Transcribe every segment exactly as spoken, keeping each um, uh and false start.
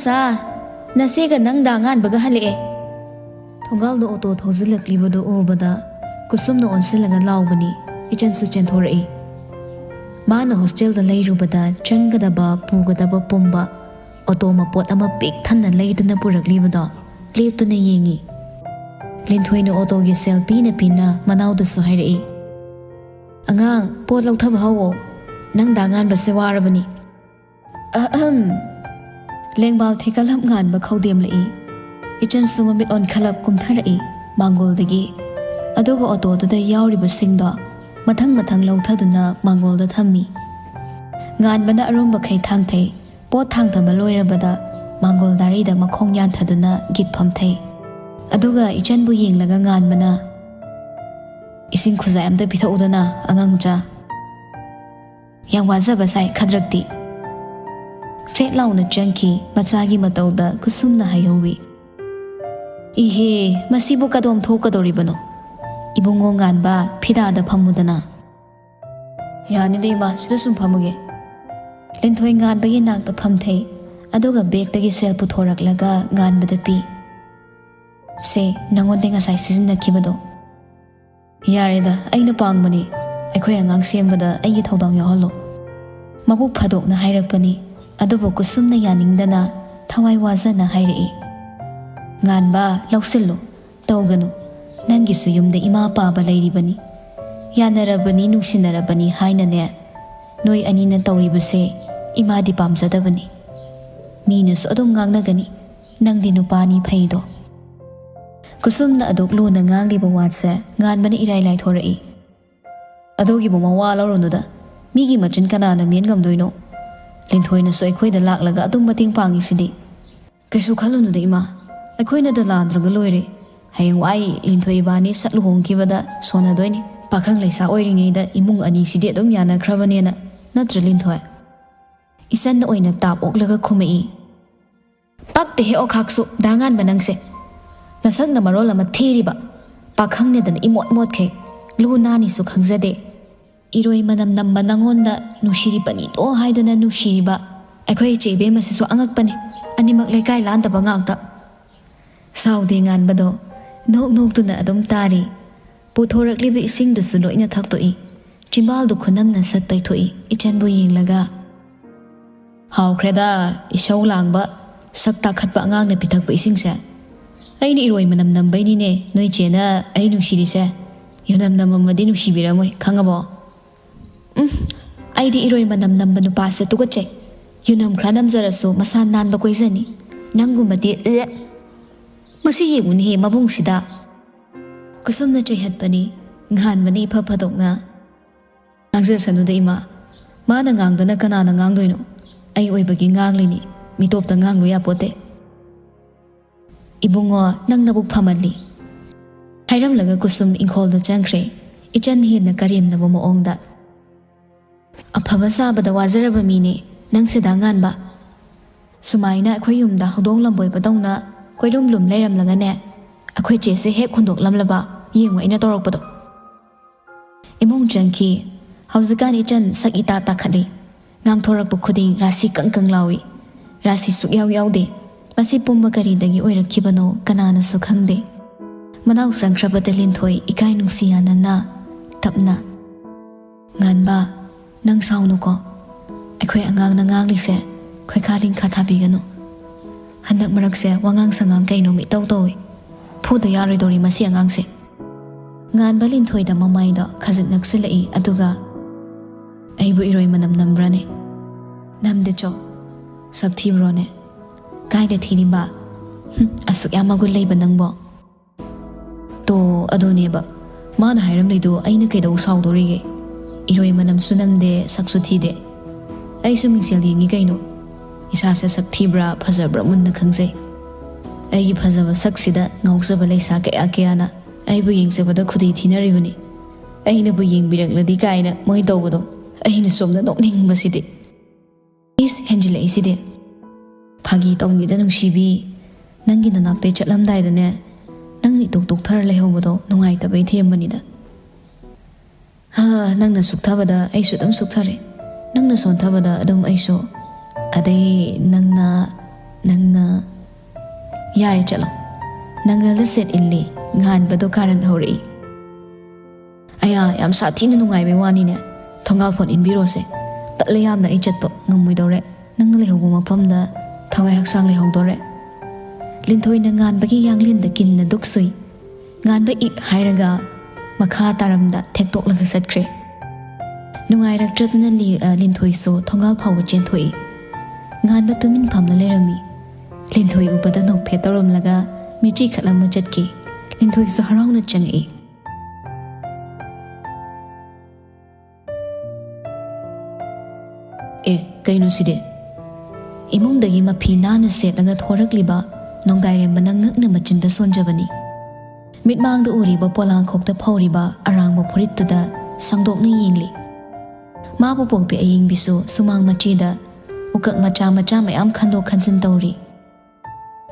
"ꯁꯥ, ꯅꯆꯦꯒ ꯅꯪ ꯗꯥ ꯉꯥꯟꯕꯒ ꯍꯜꯂꯛꯑꯦ!" ꯊꯣꯡꯒꯥꯜꯗ ꯑꯣꯇꯣ ꯊꯧꯖꯤꯜꯂꯛꯂꯤꯕꯗꯨ ꯎꯕꯗ ꯀꯨꯁꯨꯝꯅ ꯑꯣꯟꯁꯤꯜꯂꯒ ꯂꯥꯎꯕꯅꯤ꯫ ꯏꯆꯟꯁꯨ ꯆꯦꯟꯊꯣꯔꯛꯏ꯫ ꯃꯥꯅ ꯍꯣꯁꯇꯦꯜꯗ ꯂꯩꯔꯨꯕꯗ ꯆꯪꯒꯗꯕ, ꯄꯨꯒꯗꯕ ꯄꯨꯝꯕ ꯑꯣꯇꯣ ꯃꯄꯣꯠ ꯑꯃ ꯄꯤꯛ ꯊꯟꯅ ꯂꯩꯗꯨꯅ ꯄꯨꯔꯛꯂꯤꯕꯗꯣ ꯂꯦꯞꯇꯨꯅ ꯌꯦꯡꯉꯤ꯫ ꯂꯤꯟꯊꯣꯏꯅ ꯑꯣꯇꯣꯒꯤ ꯁꯦꯜ ꯄꯤꯅ ꯄꯤꯅ ꯃꯅꯥꯎꯗꯁꯨ ꯍꯥꯏꯔꯛꯏ, "ꯑꯉꯥꯡ, ꯄꯣꯠ ꯂꯧꯊꯕ ꯍꯧꯑꯣ꯫ ꯅꯪ ꯗꯥ ꯉꯥꯟꯕꯁꯦ ꯋꯥꯔꯕꯅꯤ꯫" "ꯑꯍꯝ!" ꯂꯦꯡꯕꯥꯜ ꯊꯦꯀꯠꯂꯞ ꯉꯥꯟꯕ ꯈꯧꯗꯦꯝꯂꯛꯏ꯫ ꯏꯆꯟꯁꯨ ꯃꯃꯤꯠ ꯑꯣꯟꯈꯠꯂꯞ ꯀꯨꯝꯊꯔꯛꯏ ꯃꯥꯡꯒꯣꯜꯗꯒꯤ꯫ ꯑꯗꯨꯒ ꯑꯣꯇꯣꯗꯨꯗ ꯌꯥꯎꯔꯤꯕꯁꯤꯡꯗꯣ ꯃꯊꯪ ꯃꯊꯪ ꯂꯧꯊꯗꯨꯅ ꯃꯥꯡꯒꯣꯜꯗ ꯊꯝꯃꯤ꯫ ꯉꯥꯟꯕꯅ ꯑꯔꯨꯝꯕꯈꯩ ꯊꯥꯡꯊꯩ꯫ ꯄꯣꯠ ꯊꯥꯡꯊꯕ ꯂꯣꯏꯔꯕꯗ ꯃꯥꯡꯒꯣꯜ ꯗꯥꯔꯩꯗ ꯃꯈꯣꯡ ꯌꯥꯟꯊꯗꯨꯅ ꯒꯤꯠ ꯐꯝꯊꯩ꯫ ꯑꯗꯨꯒ ꯏꯆꯟꯕꯨ ꯌꯦꯡꯂꯒ ꯉꯥꯟꯕꯅ, "ꯏꯁꯤꯡ ꯈꯨꯖꯥꯏ ꯑꯝꯇ ꯄꯤꯊꯛꯎꯗꯅ, ꯑꯉꯥꯡ ꯃꯆꯥ꯫ ꯌꯥꯝ ꯋꯥꯖꯕ ꯁꯥꯏ ꯈꯗ꯭ꯔꯛꯇꯤ꯫" ꯐꯦꯠ ꯂꯥꯎꯅ ꯆꯪꯈꯤ ꯃꯆꯥꯒꯤ ꯃꯇꯧꯗ ꯀꯨꯁꯨꯝꯅ ꯍꯥꯏꯍꯧꯋꯤ꯫ "ꯏꯍꯦ, ꯃꯁꯤꯕꯨ ꯀꯗꯣꯝ ꯊꯣꯛꯀꯗꯧꯔꯤꯕꯅꯣ? ꯏꯕꯨꯡꯉꯣ ꯉꯥꯟꯕ, ꯐꯤꯗꯥꯗ ꯐꯝꯃꯨꯗꯅ꯫" "ꯌꯥꯅꯤꯗ ꯏꯃꯥ, ꯁꯤꯗ ꯁꯨꯝ ꯐꯝꯃꯒꯦ꯫" ꯂꯤꯟꯊꯣꯏ ꯉꯥꯟꯕꯒꯤ ꯅꯥꯛꯇ ꯐꯝꯊꯩ, ꯑꯗꯨꯒ ꯕꯦꯒꯇꯒꯤ ꯁꯦꯜ ꯄꯨꯊꯣꯔꯛꯂꯒ ꯉꯥꯟꯕꯗ ꯄꯤ꯫ "ꯁꯦ, ꯅꯉꯣꯟꯗ ꯉꯁꯥꯏ ꯁꯤꯖꯤꯟꯅꯈꯤꯕꯗꯣ꯫" "ꯌꯥꯔꯦꯗ, ꯑꯩꯅ ꯄꯥꯡꯕꯅꯤ꯫ ꯑꯩꯈꯣꯏ ꯑꯉꯥꯡ ꯁꯦꯝꯕꯗ ꯑꯩꯒꯤ ꯊꯧꯗꯥꯡ ꯌꯥꯎꯍꯜꯂꯣ꯫" ꯃꯕꯨꯛ ꯐꯥꯗꯣꯛꯅ ꯍꯥꯏꯔꯛꯄꯅꯤ, ꯑꯗꯨꯕꯨ ꯀꯨꯁꯨꯝꯅ ꯌꯥꯅꯤꯡꯗꯅ ꯊꯋꯥꯏ ꯋꯥꯖꯅ ꯍꯥꯏꯔꯛꯏ, "ꯉꯥꯟꯕ, ꯂꯧꯁꯤꯜꯂꯨ, ꯇꯧꯒꯅꯨ꯫ ꯅꯪꯒꯤꯁꯨ ꯌꯨꯝꯗ ꯏꯃꯥ ꯄꯥꯕ ꯂꯩꯔꯤꯕꯅꯤ꯫ ꯌꯥꯅꯔꯕꯅꯤ, ꯅꯨꯡꯁꯤꯅꯔꯕꯅꯤ ꯍꯥꯏꯅꯅꯦ, ꯅꯣꯏ ꯑꯅꯤꯅ ꯇꯧꯔꯤꯕꯁꯦ ꯏꯃꯥꯗꯤ ꯄꯥꯝꯖꯗꯕꯅꯤ꯫ ꯃꯤꯅꯁꯨ ꯑꯗꯨꯝ ꯉꯥꯡꯅꯒꯅꯤ, ꯅꯪꯗꯤ ꯅꯨꯄꯥꯅꯤ ꯐꯩꯗꯣ꯫" ꯀꯨꯁꯨꯝꯅ ꯑꯗꯨꯛ ꯂꯨꯅ ꯉꯥꯡꯂꯤꯕ ꯋꯥꯁꯦ ꯉꯥꯟꯕꯅ ꯏꯔꯥꯏ ꯂꯥꯏꯊꯣꯔꯛꯏ꯫ "ꯑꯗꯨꯒꯤꯕꯨ ꯃꯋꯥ ꯂꯧꯔꯨꯅꯨꯗ, ꯃꯤꯒꯤ ꯃꯆꯤꯟ ꯀꯅꯥꯅ ꯃꯦꯟ ꯉꯝꯗꯣꯏꯅꯣ? ꯂꯤꯟꯊꯣꯏꯅꯁꯨ ꯑꯩꯈꯣꯏꯗ ꯂꯥꯛꯂꯒ ꯑꯗꯨꯝ ꯃꯇꯦꯡ ꯄꯥꯡꯉꯤꯁꯤꯗꯤ꯫ ꯀꯩꯁꯨ ꯈꯜꯂꯨꯅꯨꯗ ꯏꯃꯥ, ꯑꯩꯈꯣꯏꯅꯗ ꯂꯥꯟꯗ꯭ꯔꯒ ꯂꯣꯏꯔꯦ꯫ ꯍꯌꯦꯡꯋꯥꯏ ꯂꯤꯟꯊꯣꯏ ꯏꯕꯥꯅꯤ ꯁꯛ ꯂꯨꯍꯣꯡꯈꯤꯕꯗ ꯁꯣꯟꯅꯗꯣꯏꯅꯤ꯫ ꯄꯥꯈꯪ ꯂꯩꯁꯥ ꯑꯣꯏꯔꯤꯉꯩꯗ ꯏꯃꯨꯡ ꯑꯅꯤꯁꯤꯗꯤ ꯑꯗꯨꯝ ꯌꯥꯅꯈ꯭ꯔꯕꯅꯦꯅ, ꯅꯠꯇ꯭ꯔ ꯂꯤꯟꯊꯣꯏ?" ꯏꯆꯟꯅ ꯑꯣꯏꯅ ꯇꯥꯞ ꯑꯣꯛꯂꯒ ꯈꯨꯝꯃꯛꯏ꯫ "ꯄꯛꯇꯦꯍꯦ ꯑꯣꯈꯥꯛꯁꯨ, ꯗꯥ ꯉꯥꯟꯕ ꯅꯪꯁꯦ꯫ ꯅꯁꯛꯅ ꯃꯔꯣꯜ ꯑꯃ ꯊꯤꯔꯤꯕ, ꯄꯥꯈꯪꯅꯦꯗꯅ ꯏꯃꯣꯠ ꯃꯣꯠꯈꯩ, ꯂꯨ ꯅꯥꯅꯤꯁꯨ ꯈꯪꯖꯗꯦ꯫ ꯏꯔꯣꯏ ꯃꯅꯝ ꯅꯝꯕ ꯅꯪꯉꯣꯟꯗ ꯅꯨꯡꯁꯤꯔꯤꯕꯅꯤꯗꯣ ꯍꯥꯏꯗꯅ ꯅꯨꯡꯁꯤꯔꯤꯕ, ꯑꯩꯈꯣꯏ ꯏꯆꯦ ꯏꯕꯦꯝ ꯑꯁꯤꯁꯨ ꯑꯉꯛꯄꯅꯤ, ꯑꯅꯤꯃꯛ ꯂꯩꯀꯥꯏ ꯂꯥꯟꯗꯕ ꯉꯥꯛꯇ꯫ ꯁꯥꯎꯗꯦ ꯉꯥꯟꯕꯗꯣ, ꯅꯣꯛ ꯅꯣꯛꯇꯨꯅ ꯑꯗꯨꯝ ꯇꯥꯔꯤ꯫ ꯄꯨꯊꯣꯔꯛꯂꯤꯕ ꯏꯁꯤꯡꯗꯨꯁꯨ ꯂꯣꯏꯅ ꯊꯛꯇꯣꯛꯏ꯫ ꯆꯤꯝꯕꯥꯜꯗꯨ ꯈꯨꯅꯝꯅ ꯁꯠ ꯇꯩꯊꯣꯛꯏ ꯏꯆꯟꯕꯨ ꯌꯦꯡꯂꯒ꯫ "ꯍꯥꯎꯈ꯭ꯔꯦꯗ, ꯏꯁꯧ ꯂꯥꯡꯕ, ꯁꯛ ꯇꯥꯈꯠꯄ ꯑꯉꯥꯡꯅ ꯄꯤꯊꯛꯄ ꯏꯁꯤꯡꯁꯦ꯫ ꯑꯩꯅ ꯏꯔꯣꯏ ꯃꯅꯝ ꯅꯝꯕꯩꯅꯤꯅꯦ ꯅꯣꯏ ꯆꯦꯅ ꯑꯩ ꯅꯨꯡꯁꯤꯔꯤꯁꯦ꯫ ꯌꯨꯅꯝ ꯅꯝꯃꯝꯃꯗꯤ ꯅꯨꯡꯁꯤꯕꯤꯔꯝꯃꯣꯏ, ꯈꯪꯉꯕꯣ?" "ꯎꯝ, ꯑꯩꯗꯤ ꯏꯔꯣꯏ ꯃꯅꯝ ꯅꯝꯕ ꯅꯨꯄꯥꯁꯦ ꯇꯨꯀꯠꯆꯩ꯫ ꯌꯨꯅꯝ ꯈꯔ ꯅꯝꯖꯔꯁꯨ ꯃꯁꯥ ꯅꯥꯟꯕ ꯀꯣꯏꯖꯅꯤ꯫ ꯅꯪꯒꯨꯝꯕꯗꯤ, ꯑꯦ!" "ꯃꯁꯤ ꯌꯦꯡꯉꯨꯅꯦꯍꯦ ꯃꯕꯨꯡꯁꯤꯗ!" ꯀꯨꯁꯨꯝꯅ ꯆꯩꯍꯠꯄꯅꯤ꯫ ꯉꯍꯥꯟꯕꯅ ꯏꯐ ꯐꯗꯣꯛꯅ꯫ "ꯉꯥꯡꯖꯁꯅꯨꯗ ꯏꯃꯥ꯫ ꯃꯥꯅ ꯉꯥꯡꯗꯅ ꯀꯅꯥꯅ ꯉꯥꯡꯗꯣꯏꯅꯣ? ꯑꯩ ꯑꯣꯏꯕꯒꯤ ꯉꯥꯡꯂꯤꯅꯤ꯫ ꯃꯤꯇꯣꯞꯇ ꯉꯥꯡꯂꯨ ꯌꯥꯄꯣꯠꯇꯦ꯫ ꯏꯕꯨꯡꯉꯣ, ꯅꯪ ꯅꯕꯨꯛ ꯐꯃꯜꯂꯤ꯫" ꯍꯥꯏꯔꯝꯂꯒ ꯀꯨꯁꯨꯝ ꯏꯪꯈꯣꯜꯗ ꯆꯪꯈ꯭ꯔꯦ, ꯏꯆꯟ ꯍꯦꯟꯅ ꯀꯔꯦꯝꯅꯕ ꯃꯑꯣꯡꯗ꯫ "ꯑꯐꯕ ꯁꯥꯕꯗ ꯋꯥꯖꯔꯕ ꯃꯤꯅꯦ ꯅꯪꯁꯦ ꯗꯥ ꯉꯥꯟꯕ꯫ ꯁꯨꯃꯥꯏꯅ ꯑꯩꯈꯣꯏ ꯌꯨꯝꯗ ꯍꯧꯗꯣꯡ ꯂꯝꯕꯣꯏꯕꯗꯧꯅ ꯀꯣꯏꯂꯨꯝ ꯂꯨꯝ ꯂꯩꯔꯝꯂꯒꯅꯦ, ꯑꯩꯈꯣꯏ ꯆꯦꯁꯦ ꯍꯦꯛ ꯍꯨꯟꯗꯣꯛꯂꯝꯂꯕ ꯌꯦꯡꯉꯨ ꯑꯩꯅ ꯇꯧꯔꯛꯄꯗꯣ꯫" ꯏꯃꯨꯡ ꯆꯪꯈꯤ꯫ ꯍꯧꯖꯤꯛꯀꯥꯟ ꯏꯆꯟ ꯁꯛ ꯏꯇꯥ ꯇꯥꯈꯠꯂꯤ꯫ ꯉꯥꯡꯊꯣꯔꯛꯄ ꯈꯨꯗꯤꯡ ꯔꯥꯁꯤ ꯀꯪ ꯀꯪ ꯂꯥꯎꯏ꯫ ꯔꯥꯁꯤ ꯁꯨꯛꯌꯥꯎ ꯌꯥꯎꯗꯦ꯫ ꯃꯁꯤ ꯄꯨꯝꯕ ꯀꯔꯤꯗꯒꯤ ꯑꯣꯏꯔꯛꯈꯤꯕꯅꯣ ꯀꯅꯥꯅꯁꯨ ꯈꯪꯗꯦ꯫ ꯃꯅꯥꯎ ꯆꯪꯈ꯭ꯔꯕꯗ ꯂꯤꯟꯊꯣꯏ ꯏꯀꯥꯏ ꯅꯨꯡꯁꯤ ꯌꯥꯅꯅ ꯇꯞꯅ, "ꯉꯥꯟꯕ, ꯅꯪ ꯁꯥꯎꯅꯨꯀꯣ꯫ ꯑꯩꯈꯣꯏ ꯑꯉꯥꯡꯅ ꯉꯥꯡꯂꯤꯁꯦ ꯈꯣꯏꯈꯥ ꯂꯤꯡꯈꯥ ꯊꯥꯕꯤꯒꯅꯨ꯫ ꯍꯟꯗꯛ ꯃꯔꯛꯁꯦ ꯋꯥꯉꯥꯡ ꯁꯉꯥꯡ ꯀꯩꯅꯣꯝ ꯏꯇꯧ ꯇꯧꯏ꯫ ꯐꯨꯗ ꯌꯥꯔꯣꯏꯗꯧꯔꯤ ꯃꯁꯤ ꯑꯉꯥꯡꯁꯦ꯫" ꯉꯥꯟꯕ ꯂꯤꯟꯊꯣꯏꯗ ꯃꯃꯥꯏꯗꯣ ꯈꯖꯤꯛ ꯅꯛꯁꯤꯜꯂꯛꯏ, ꯑꯗꯨꯒ, "ꯑꯩꯕꯨ ꯏꯔꯣꯏ ꯃꯅꯝ ꯅꯝꯕ꯭ꯔꯥꯅꯦ? ꯅꯝꯗꯦ ꯆꯣ꯫ ꯁꯛ ꯊꯤꯕ꯭ꯔꯣꯅꯦ? ꯀꯥꯏꯗ ꯊꯤꯔꯤꯕ? ꯍꯨꯝ, ꯑꯁꯨꯛ ꯌꯥꯝ ꯃꯒꯨꯟ ꯂꯩꯕ ꯅꯪꯕꯣ?" "ꯇꯣ, ꯑꯗꯨꯅꯦꯕ꯫ ꯃꯥꯅ ꯍꯥꯏꯔꯝꯂꯤꯗꯣ ꯑꯩꯅ ꯀꯩꯗꯧ ꯁꯥꯎꯗꯣꯔꯤꯒꯦ? ꯏꯔꯣꯏ ꯃꯅꯝꯁꯨ ꯅꯝꯗꯦ, ꯁꯛꯁꯨ ꯊꯤꯗꯦ꯫ ꯑꯩꯁꯨ ꯃꯤꯡꯁꯦꯜ ꯌꯦꯡꯉꯤ ꯀꯩꯅꯣ꯫ ꯏꯁꯥꯁꯦ ꯁꯛ ꯊꯤꯕ꯭ꯔꯥ ꯐꯖꯕ꯭ꯔꯥ ꯃꯨꯟꯅ ꯈꯪꯖꯩ꯫ ꯑꯩꯒꯤ ꯐꯖꯕ ꯁꯛꯁꯤꯗ ꯉꯥꯎꯖꯕ ꯂꯩꯁꯥ ꯀꯌꯥ ꯀꯌꯥꯅ ꯑꯩꯕꯨ ꯌꯦꯡꯖꯕꯗ ꯈꯨꯗꯤ ꯊꯤꯅꯔꯤꯕꯅꯤ꯫ ꯑꯩꯅꯕꯨ ꯌꯦꯡꯕꯤꯔꯛꯂꯗꯤ ꯀꯥꯏꯅ ꯃꯣꯏ ꯇꯧꯕꯗꯣ ꯑꯩꯅ ꯁꯣꯝꯗ ꯅꯣꯛꯅꯤꯡꯕꯁꯤꯗꯤ꯫" ꯏꯁ, ꯍꯦꯟꯖꯤꯜꯂꯛꯏꯁꯤꯗꯤ꯫ "ꯐꯥꯒꯤ ꯇꯧꯅꯤꯗ ꯅꯨꯡꯁꯤꯕꯤ꯫ ꯅꯪꯒꯤ ꯅꯅꯥꯛꯇꯩ ꯆꯠꯂꯝꯗꯥꯏꯗꯅꯦ, ꯅꯪꯅ ꯏꯇꯣꯛ ꯇꯣꯛꯊꯔ ꯂꯩꯍꯧꯕꯗꯣ ꯅꯨꯡꯉꯥꯏꯇꯕꯩ ꯊꯦꯝꯕꯅꯤꯗ꯫ ꯍꯥ, ꯅꯪꯅ ꯁꯨꯛꯊꯕꯗ ꯑꯩꯁꯨ ꯑꯗꯨꯝ ꯁꯨꯛꯊꯔꯦ꯫ ꯅꯪꯅ ꯁꯣꯟꯊꯕꯗ ꯑꯗꯨꯝ ꯑꯩꯁꯨ꯫ ꯑꯗꯩ ꯅꯪꯅ, ꯅꯪꯅ, ꯌꯥꯔꯦ, ꯆꯠꯂꯣ꯫ ꯅꯪꯒꯜꯗ ꯁꯦꯠ ꯏꯜꯂꯤ꯫ ꯉꯥꯟꯕꯗꯣ ꯀꯥꯔꯟ ꯍꯧꯔꯛꯏ꯫ ꯑꯌꯥ, ꯌꯥꯝ ꯁꯥꯊꯤꯅ ꯅꯨꯡꯉꯥꯏꯕꯩ ꯋꯥꯅꯤꯅꯦ꯫ ꯊꯣꯡꯒꯥꯜ ꯐꯣꯟ ꯏꯟꯕꯤꯔꯣꯁꯦ꯫ ꯇꯠꯂꯦ ꯌꯥꯝꯅ, ꯑꯩ ꯆꯠꯄ ꯉꯝꯃꯣꯏꯗꯧꯔꯦ꯫ ꯅꯪꯅ ꯂꯩꯍꯧꯕ ꯃꯐꯝꯗ ꯊꯋꯥꯏ ꯍꯛꯆꯥꯡ ꯂꯩꯍꯧꯗꯣꯔꯦ꯫ ꯂꯤꯟꯊꯣꯏꯅ ꯉꯥꯟꯕꯒꯤ ꯌꯥꯡꯂꯦꯟꯗ ꯀꯤꯟꯅ ꯗꯨꯛ ꯁꯨꯏ꯫ ꯉꯥꯟꯕ ꯏꯛ ꯍꯥꯏꯔꯒ ꯃꯈꯥ ꯇꯥꯔꯝꯗ ꯊꯦꯛꯇꯣꯛꯂꯒ ꯆꯠꯈ꯭ꯔꯦ꯫ ꯅꯨꯡꯉꯥꯏꯔꯛꯇ꯭ꯔꯗꯨꯅ ꯂꯤ-, ꯑ, ꯂꯤꯟꯊꯣꯏꯁꯨ ꯊꯣꯡꯒꯥꯜ ꯐꯥꯎꯕ ꯆꯦꯟꯊꯣꯛꯏ꯫ ꯉꯥꯟꯕ ꯇꯨꯃꯤꯟ ꯐꯝꯅ ꯂꯩꯔꯝꯃꯤ꯫ ꯂꯤꯟꯊꯣꯏ ꯎꯕꯗ ꯅꯣꯛꯐꯦꯠ ꯇꯧꯔꯝꯂꯒ ꯃꯤꯠꯆꯤ ꯈꯠꯂꯝꯃ ꯆꯠꯈꯤ꯫ ꯂꯤꯟꯊꯣꯏꯁꯨ ꯍꯔꯥꯎꯅ ꯆꯪꯉꯛꯏ꯫ ꯑꯦ, ꯀꯩꯅꯣ ꯁꯤꯗꯤ? ꯏꯃꯨꯡꯗꯒꯤ ꯃꯐꯤ ꯅꯥꯟꯅ ꯁꯦꯠꯂꯒ ꯊꯣꯔꯛꯂꯤꯕ ꯅꯣꯡꯗꯥꯏꯔꯦꯝꯕꯅ ꯉꯛꯅ ꯃꯆꯤꯟꯗ ꯁꯣꯟꯖꯕꯅꯤ꯫ ꯃꯤꯠꯃꯥꯡꯗ ꯎꯔꯤꯕ ꯄꯣꯂꯥꯡꯈꯣꯛꯇ ꯐꯧꯔꯤꯕ ꯑꯔꯥꯡꯕ ꯐꯨꯔꯤꯠꯇꯨꯗ ꯁꯪꯗꯣꯛꯅ ꯌꯦꯡꯂꯤ꯫ ꯃꯥꯕꯨ ꯄꯣꯛꯄꯤ ꯑꯌꯤꯡꯕꯤꯁꯨ ꯁꯨꯃꯥꯡ ꯃꯆꯤꯗ ꯎꯀꯛ ꯃꯆꯥ ꯃꯆꯥ ꯃꯌꯥꯝ ꯈꯟꯗꯣꯛ ꯈꯟꯖꯤꯟ ꯇꯧꯔꯤ꯫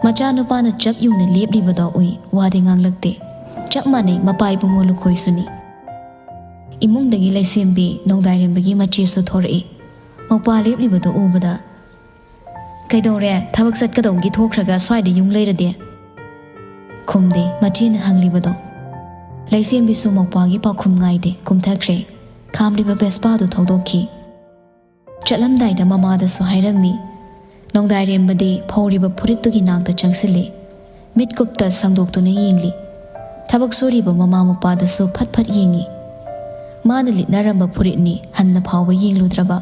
ꯃꯆꯥꯅꯨꯄꯥꯅ ꯆꯞ ꯌꯨꯡꯅ ꯂꯦꯞꯂꯤꯕꯗꯣ ꯎꯏ, ꯋꯥꯗꯤ ꯉꯥꯡꯂꯛꯇꯦ꯫ ꯆꯞ ꯃꯥꯟꯅꯩ, ꯃꯄꯥ ꯏꯕꯨꯡꯉꯣ ꯂꯨꯈꯣꯏꯁꯨꯅꯤ꯫ ꯏꯃꯨꯡꯗꯒꯤ ꯂꯩꯁꯦꯝꯕꯤ ꯅꯣꯡꯗꯥꯏꯔꯦꯝꯕꯒꯤ ꯃꯆꯦꯁꯨ ꯊꯣꯔꯛꯏ꯫ ꯃꯧꯄ꯭ꯋꯥ ꯂꯦꯞꯂꯤꯕꯗꯨ ꯎꯕꯗ, "ꯀꯩꯗꯧꯔꯦ? ꯊꯕꯛ ꯆꯠꯀꯗꯧꯒꯤ ꯊꯣꯛꯈ꯭ꯔꯒ ꯁ꯭ꯋꯥꯏꯗ ꯌꯨꯡ ꯂꯩꯔꯗꯤ?" ꯈꯨꯝꯗꯦ ꯃꯆꯦꯅ ꯍꯪꯂꯤꯕꯗꯣ꯫ ꯂꯩꯁꯦꯝꯕꯤꯁꯨ ꯃꯧꯄ꯭ꯋꯥꯒꯤ ꯄꯥꯎꯈꯨꯝ ꯉꯥꯏꯗꯦ, ꯀꯨꯝꯊꯈ꯭ꯔꯦ꯫ ꯈꯥꯝꯂꯤꯕ ꯕꯦꯁꯄꯥꯗꯨ ꯊꯧꯗꯣꯛꯈꯤ꯫ ꯆꯠꯂꯝꯗꯥꯏꯗ ꯃꯃꯥꯗꯁꯨ ꯍꯥꯏꯔꯝꯃꯤ꯫ ꯅꯣꯡꯗꯥꯏꯔꯦꯝꯕꯗꯤ ꯐꯧꯔꯤꯕ ꯐꯨꯔꯤꯠꯇꯨꯒꯤ ꯅꯥꯛꯇ ꯆꯪꯁꯤꯜꯂꯤ꯫ ꯃꯤꯠꯀꯨꯞꯇ ꯁꯪꯗꯣꯛꯇꯨꯅ ꯌꯦꯡꯂꯤ꯫ ꯊꯕꯛ ꯁꯨꯔꯤꯕ ꯃꯃꯥ ꯃꯄꯥꯗꯁꯨ ꯐꯠ ꯐꯠ ꯌꯦꯡꯉꯤ꯫ ꯃꯥꯅ ꯂꯤꯠꯅꯔꯝꯕ ꯐꯨꯔꯤꯠꯅꯤ, ꯍꯟꯅ ꯐꯥꯎꯕ ꯌꯦꯡꯂꯨꯗ꯭ꯔꯕ꯫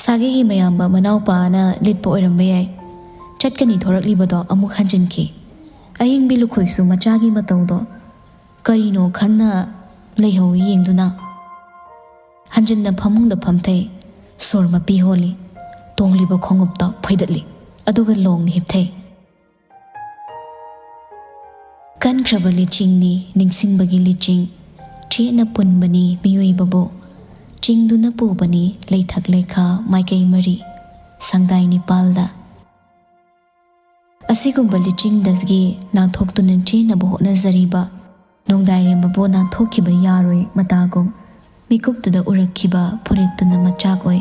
ꯁꯥꯒꯩꯒꯤ ꯃꯌꯥꯝꯕ ꯃꯅꯥꯎꯄꯥꯅ ꯂꯤꯠꯄ ꯑꯣꯏꯔꯝꯕ ꯌꯥꯏ꯫ ꯆꯠꯀꯅꯤ ꯊꯣꯔꯛꯂꯤꯕꯗꯣ ꯑꯃꯨꯛ ꯍꯟꯖꯤꯟꯈꯤ꯫ ꯑꯌꯤꯡꯕꯤ ꯂꯨꯈꯣꯏꯁꯨ ꯃꯆꯥꯒꯤ ꯃꯇꯧꯗꯣ ꯀꯔꯤꯅꯣ ꯈꯪꯅ ꯂꯩꯍꯧꯏ ꯌꯦꯡꯗꯨꯅ꯫ ꯍꯟꯖꯤꯟꯅ ꯐꯃꯨꯡꯗ ꯐꯝꯊꯩ꯫ ꯁꯣꯔ ꯃꯄꯤ ꯍꯣꯜꯂꯤ꯫ ꯇꯣꯡꯂꯤꯕ ꯈꯣꯡꯎꯞꯇ ꯐꯣꯏꯗꯠꯂꯤ꯫ ꯑꯗꯨꯒ ꯂꯣꯡꯅ ꯍꯤꯞꯊꯩ꯫ ꯀꯟꯈ꯭ꯔꯕ ꯂꯤꯆꯤꯡꯅꯤ, ꯅꯤꯡꯁꯤꯡꯕꯒꯤ ꯂꯤꯆꯤꯡ꯫ ꯆꯦꯠꯅ ꯄꯨꯟꯕꯅꯤ ꯃꯤꯑꯣꯏꯕꯕꯨ꯫ ꯆꯤꯡꯗꯨꯅ ꯄꯨꯕꯅꯤ ꯂꯩꯊꯛ ꯂꯩꯈꯥ ꯃꯥꯏꯀꯩ ꯃꯔꯤ, ꯁꯪꯗꯥꯏ ꯅꯤꯄꯥꯜꯗ꯫ ꯑꯁꯤꯒꯨꯝꯕ ꯂꯤꯆꯤꯡꯗꯒꯤ ꯅꯥꯟꯊꯣꯛꯇꯨꯅ ꯆꯦꯟꯅꯕ ꯍꯣꯠꯅꯖꯔꯤꯕ ꯅꯣꯡꯗꯥꯏꯔꯦꯝꯕꯕꯨ ꯅꯥꯟꯊꯣꯛꯈꯤꯕ ꯌꯥꯔꯣꯏ ꯃꯇꯥꯒꯨꯝ ꯃꯤꯀꯨꯞꯇꯨꯗ ꯎꯔꯛꯈꯤꯕ ꯐꯨꯔꯤꯠꯇꯨꯅ ꯃꯆꯥꯛ ꯑꯣꯏ꯫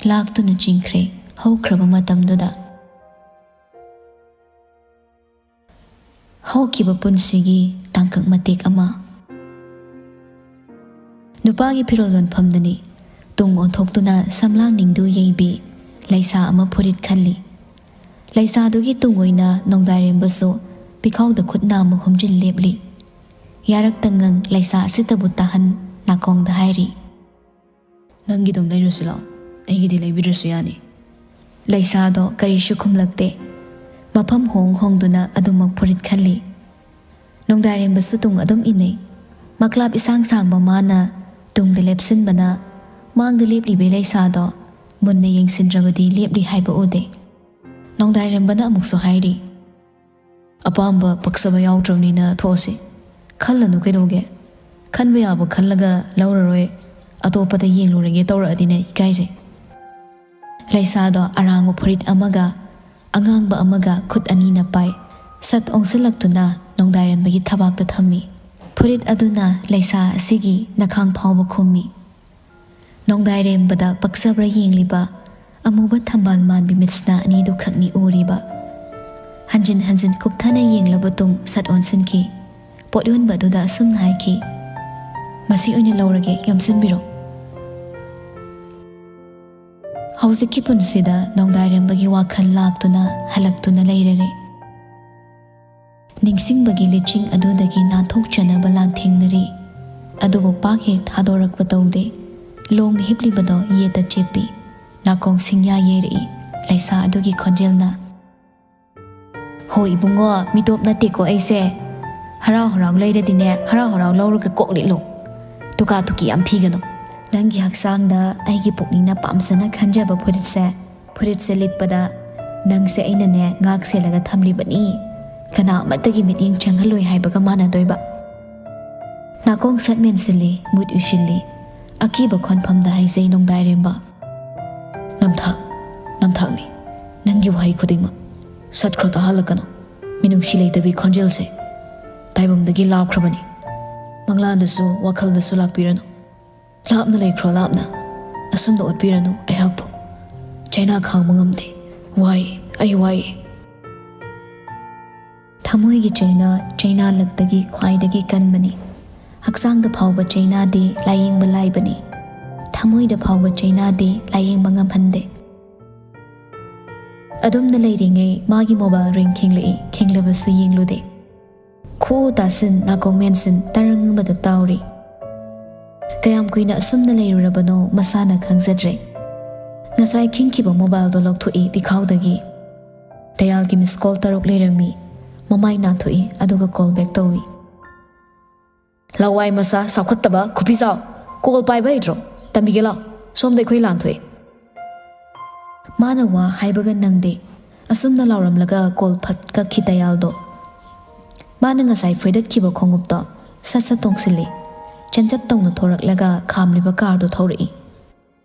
ꯂꯥꯛꯇꯨꯅ ꯆꯤꯡꯈ꯭ꯔꯦ ꯍꯧꯈ꯭ꯔꯕ ꯃꯇꯝꯗꯨꯗ꯫ ꯍꯧꯈꯤꯕ ꯄꯨꯟꯁꯤꯒꯤ ꯇꯥꯡꯀꯛ ꯃꯇꯦꯛ ꯑꯃ꯫ ꯅꯨꯄꯥꯒꯤ ꯐꯤꯔꯣꯜ ꯌꯣꯟꯐꯝꯗꯅꯤ ꯇꯨꯡ ꯑꯣꯟꯊꯣꯛꯇꯨꯅ ꯁꯝꯂꯥꯡꯅꯤꯡꯗꯨ ꯌꯩꯕꯤ ꯂꯩꯁꯥ ꯑꯃ ꯐꯨꯔꯤꯠ ꯈꯜꯂꯤ꯫ ꯂꯩꯁꯥꯗꯨꯒꯤ ꯇꯨꯡ ꯑꯣꯏꯅ ꯅꯣꯡꯗꯥꯏꯔꯦꯝꯕꯁꯨ ꯄꯤꯈꯥꯎꯗ ꯈꯨꯠ ꯅꯥꯝꯃ ꯍꯨꯝꯖꯤꯜ ꯂꯦꯞꯂꯤ꯫ ꯌꯥꯔꯛꯇ ꯉꯪ ꯂꯩꯁꯥ ꯑꯁꯤꯇꯕꯨ ꯇꯥꯍꯟ ꯅꯥꯀꯣꯡꯗ ꯍꯥꯏꯔꯤ, "ꯅꯪꯒꯤꯗꯨꯝ ꯂꯩꯔꯨꯁꯤ ꯂꯥꯛꯑꯣ, ꯑꯩꯒꯤꯗꯤ ꯂꯩꯕꯤꯗ꯭ꯔꯁꯨ ꯌꯥꯅꯤ꯫" ꯂꯩꯁꯥꯗꯣ ꯀꯔꯤꯁꯨ ꯈꯨꯝꯂꯛꯇꯦ꯫ ꯃꯐꯝ ꯍꯣꯡ ꯍꯣꯡꯗꯨꯅ ꯑꯗꯨꯃꯛ ꯐꯨꯔꯤꯠ ꯈꯜꯂꯤ꯫ ꯅꯣꯡꯗꯥꯏꯔꯦꯝꯕꯁꯨ ꯇꯨꯡ ꯑꯗꯨꯝ ꯏꯟꯅꯩ꯫ ꯃꯀ꯭ꯂꯥꯞ ꯏꯁꯥꯡ ꯁꯥꯡꯕ ꯃꯥꯅ ꯇꯨꯡꯗ ꯂꯦꯞꯁꯤꯟꯕꯅ ꯃꯥꯡꯗ ꯂꯦꯞꯂꯤꯕꯤ ꯂꯩꯁꯥꯗꯣ ꯃꯨꯟꯅ ꯌꯦꯡꯁꯤꯟꯗ꯭ꯔꯕꯗꯤ ꯂꯦꯞꯂꯤ ꯍꯥꯏꯕ ꯎꯗꯦ꯫ ꯅꯣꯡꯗꯥꯏꯔꯦꯝꯕꯅ ꯑꯃꯨꯛꯁꯨ ꯍꯥꯏꯔꯤ, "ꯑꯄꯥꯝꯕ ꯄꯛꯆꯕ ꯌꯥꯎꯗ꯭ꯔꯕꯅꯤꯅ ꯊꯣꯛꯑꯁꯤ꯫ ꯈꯜꯂꯅꯨ ꯀꯩꯗꯧꯒꯦ? ꯈꯟꯕ ꯌꯥꯕ ꯈꯜꯂꯒ ꯂꯧꯔꯔꯣꯏ, ꯑꯇꯣꯞꯄꯗ ꯌꯦꯡꯂꯨꯔꯒꯦ ꯇꯧꯔꯛꯑꯗꯤꯅꯦ ꯏꯀꯥꯏꯖꯩ꯫" ꯂꯩꯁꯥꯗꯣ ꯑꯔꯥꯡꯕ ꯐꯨꯔꯤꯠ ꯑꯃꯒ ꯑꯉꯥꯡꯕ ꯑꯃꯒ ꯈꯨꯠ ꯑꯅꯤꯅ ꯄꯥꯏ ꯁꯠ ꯑꯣꯟꯁꯤꯜꯂꯛꯇꯨꯅ ꯅꯣꯡꯗꯥꯏꯔꯦꯝꯕꯒꯤ ꯊꯕꯥꯛꯇ ꯊꯝꯃꯤ꯫ ꯐꯨꯔꯤꯠ ꯑꯗꯨꯅ ꯂꯩꯁꯥ ꯑꯁꯤꯒꯤ ꯅꯈꯥꯡ ꯐꯥꯎꯕ ꯈꯨꯝꯃꯤ꯫ ꯅꯣꯡꯗꯥꯏꯔꯦꯝꯕꯗ ꯄꯛꯆꯕ꯭ꯔꯥ ꯌꯦꯡꯂꯤꯕ ꯑꯃꯨꯕ ꯊꯝꯕꯥꯜ ꯃꯥꯟꯕꯤ ꯃꯤꯠꯁꯅꯥ ꯑꯅꯤꯗꯨ ꯈꯛꯅꯤ ꯎꯔꯤꯕ꯫ ꯍꯟꯖꯤꯟ ꯍꯟꯖꯤꯟ ꯀꯨꯞꯊꯅ ꯌꯦꯡꯂꯕ ꯇꯨꯡ ꯁꯠ ꯑꯣꯟꯁꯤꯟꯈꯤ꯫ ꯄꯣꯠ ꯌꯣꯟꯕ ꯑꯗꯨꯗ ꯑꯁꯨꯝꯅ ꯍꯥꯏꯈꯤ, "ꯃꯁꯤ ꯑꯣꯏꯅ ꯂꯧꯔꯒꯦ, ꯌꯣꯝꯁꯤꯟꯕꯤꯔꯣ꯫" ꯍꯧꯖꯤꯛꯀꯤ ꯄꯨꯟꯁꯤꯗ ꯅꯣꯡꯗꯥꯏꯔꯦꯝꯕꯒꯤ ꯋꯥꯈꯜ ꯂꯥꯛꯇꯨꯅ ꯍꯜꯂꯛꯇꯨꯅ ꯂꯩꯔꯔꯦ꯫ ꯅꯤꯡꯁꯤꯡꯕꯒꯤ ꯂꯤꯆꯤꯡ ꯑꯗꯨꯗꯒꯤ ꯅꯥꯟꯊꯣꯛꯆꯅꯕ ꯂꯥꯟꯊꯦꯡꯅꯔꯤ꯫ ꯑꯗꯨꯕꯨ ꯄꯥꯛ ꯍꯦꯛ ꯊꯥꯗꯣꯔꯛꯄ ꯇꯧꯗꯦ꯫ ꯂꯣꯡꯅ ꯍꯤꯞꯂꯤꯕꯗꯣ ꯌꯦꯠꯇ ꯆꯦꯞꯄꯤ꯫ ꯅꯥꯀꯣꯡ ꯁꯤꯡꯌꯥ ꯌꯩꯔꯛꯏ ꯂꯩꯁꯥ ꯑꯗꯨꯒꯤ ꯈꯣꯟꯖꯦꯜꯅ꯫ "ꯍꯣ ꯏꯕꯨꯡꯉꯣ, ꯃꯤꯇꯣꯞ ꯅꯠꯇꯦꯀꯣ ꯑꯩꯁꯦ꯫ ꯍꯔꯥꯎ ꯍꯔꯥꯎ ꯂꯩꯔꯗꯤꯅꯦ, ꯍꯔꯥꯎ ꯍꯔꯥꯎ ꯂꯧꯔꯒ ꯀꯣꯛ ꯂꯤꯠꯂꯣ꯫ ꯇꯨꯀꯥ ꯇꯨꯀꯤ ꯌꯥꯝ ꯊꯤꯒꯅꯨ꯫ ꯅꯪꯒꯤ ꯍꯛꯆꯥꯡꯗ ꯑꯩꯒꯤ ꯄꯨꯛꯅꯤꯡꯅ ꯄꯥꯝꯖꯅ ꯈꯟꯖꯕ ꯐꯨꯔꯤꯠꯁꯦ, ꯐꯨꯔꯤꯠꯁꯦ ꯂꯤꯠꯄꯗ ꯅꯪꯁꯦ ꯑꯩꯅꯅꯦ ꯉꯥꯛ ꯁꯦꯜꯂꯒ ꯊꯝꯂꯤꯕꯅꯤ꯫ ꯀꯅꯥ ꯑꯃꯠꯇꯒꯤ ꯃꯤꯠꯌꯦꯡ ꯆꯪꯍꯜꯂꯣꯏ ꯍꯥꯏꯕꯒ ꯃꯥꯟꯅꯗꯣꯏꯕ꯫" ꯅꯥꯀꯣꯡ ꯁꯠ ꯃꯦꯟꯁꯤꯜꯂꯤ, ꯃꯨꯠ ꯎꯏꯁꯤꯜꯂꯤ꯫ ꯑꯀꯤꯕ ꯈꯣꯟꯐꯝꯗ ꯍꯥꯏꯖꯩ ꯅꯣꯡꯗꯥꯏꯔꯦꯝꯕ꯫ "ꯅꯝꯊꯥꯛ, ꯅꯝꯊꯥꯛꯅꯤ꯫ ꯅꯪꯒꯤ ꯋꯥꯍꯩ ꯈꯨꯗꯤꯡꯃꯛ꯫ ꯁꯠꯈ꯭ꯔꯣ, ꯇꯥꯍꯜꯂꯛꯀꯅꯨ꯫ ꯃꯤꯅꯨꯡꯁꯤ ꯂꯩꯇꯕꯤ ꯈꯣꯟꯖꯦꯜꯁꯦ ꯇꯥꯏꯕꯪꯗꯒꯤ ꯂꯥꯞꯈ꯭ꯔꯕꯅꯤ꯫ ꯃꯪꯂꯥꯟꯗꯁꯨ ꯋꯥꯈꯜꯗꯁꯨ ꯂꯥꯛꯄꯤꯔꯅꯨ꯫ ꯂꯥꯞꯅ ꯂꯩꯈ꯭ꯔꯣ, ꯂꯥꯞꯅ꯫ ꯑꯁꯨꯝꯅ ꯑꯣꯠꯄꯤꯔꯅꯨ ꯑꯩꯍꯥꯛꯄꯨ꯫ ꯆꯩꯅꯥ ꯈꯥꯡꯕ ꯉꯝꯗꯦ꯫ ꯋꯥꯏ, ꯑꯩ ꯋꯥꯏ꯫ ꯊꯃꯣꯏꯒꯤ ꯆꯩꯅꯥ ꯆꯩꯅꯥ ꯂꯛꯇꯒꯤ ꯈ꯭ꯋꯥꯏꯗꯒꯤ ꯀꯟꯕꯅꯤ꯫ ꯍꯛꯆꯥꯡꯗ ꯐꯥꯎꯕ ꯆꯩꯅꯥꯗꯤ ꯂꯥꯌꯦꯡꯕ ꯂꯥꯏꯕꯅꯤ꯫ ꯊꯃꯣꯏꯗ ꯐꯥꯎꯕ ꯆꯩꯅꯥꯗꯤ ꯂꯥꯌꯦꯡꯕ ꯉꯝꯍꯟꯗꯦ꯫ ꯑꯗꯨꯝꯅ ꯂꯩꯔꯤꯉꯩ ꯃꯥꯒꯤ ꯃꯣꯕꯥꯏꯜ ꯔꯤꯡ ꯈꯤꯡꯂꯛꯏ꯫ ꯈꯤꯡꯂꯕꯁꯨ ꯌꯦꯡꯂꯨꯗꯦ꯫ ꯈꯨꯎ ꯇꯥꯁꯤꯟ ꯅꯥꯀꯣꯡ ꯃꯦꯟꯁꯤꯟ ꯇꯔꯪ ꯑꯃꯗ ꯇꯥꯎꯔꯤ꯫ ꯀꯌꯥꯝ ꯀꯨꯏꯅ ꯑꯁꯨꯝꯅ ꯂꯩꯔꯨꯔꯕꯅꯣ ꯃꯁꯥꯅ ꯈꯪꯖꯗ꯭ꯔꯦ꯫ ꯉꯁꯥꯏ ꯈꯤꯡꯈꯤꯕ ꯃꯣꯕꯥꯏꯜꯗꯣ ꯂꯧꯊꯣꯛꯏ ꯄꯤꯈꯥꯎꯗꯒꯤ꯫ ꯗꯌꯥꯜꯒꯤ ꯃꯤꯁ ꯀꯣꯜ ꯇꯔꯨꯛ ꯂꯩꯔꯝꯃꯤ꯫ ꯃꯃꯥꯏ ꯅꯥꯟꯊꯣꯛꯏ ꯑꯗꯨꯒ ꯀꯣꯜ ꯕꯦꯛ ꯇꯧꯏ꯫ ꯂꯋꯥꯏ ꯃꯆꯥ ꯆꯥꯎꯈꯠꯇꯕ ꯈꯨꯕꯤꯖꯥꯎ꯫ ꯀꯣꯜ ꯄꯥꯏꯕ ꯍꯩꯇ꯭ꯔꯣ? ꯇꯝꯕꯤꯒꯦ ꯂꯥꯎ꯫ ꯁꯣꯝꯗ ꯑꯩꯈꯣꯏ ꯂꯥꯟꯊꯣꯛꯑꯦ꯫ ꯃꯥꯅ ꯋꯥ ꯍꯥꯏꯕꯒ ꯅꯪꯗꯦ꯫ ꯑꯁꯨꯝꯅ ꯂꯥꯎꯔꯝꯂꯒ ꯀꯣꯜ ꯐꯠ ꯀꯛꯈꯤ ꯗꯌꯥꯜꯗꯣ꯫ ꯃꯥꯅ ꯉꯁꯥꯏ ꯐꯣꯏꯗꯠꯈꯤꯕ ꯈꯣꯡꯎꯞꯇꯣ ꯁꯠ ꯁꯠ ꯇꯣꯡꯁꯤꯜꯂꯤ꯫ ꯆꯟꯆꯞ ꯇꯧꯅ ꯊꯣꯔꯛꯂꯒ ꯈꯥꯝꯂꯤꯕ ꯀꯥꯔꯗꯣ ꯊꯧꯔꯛꯏ꯫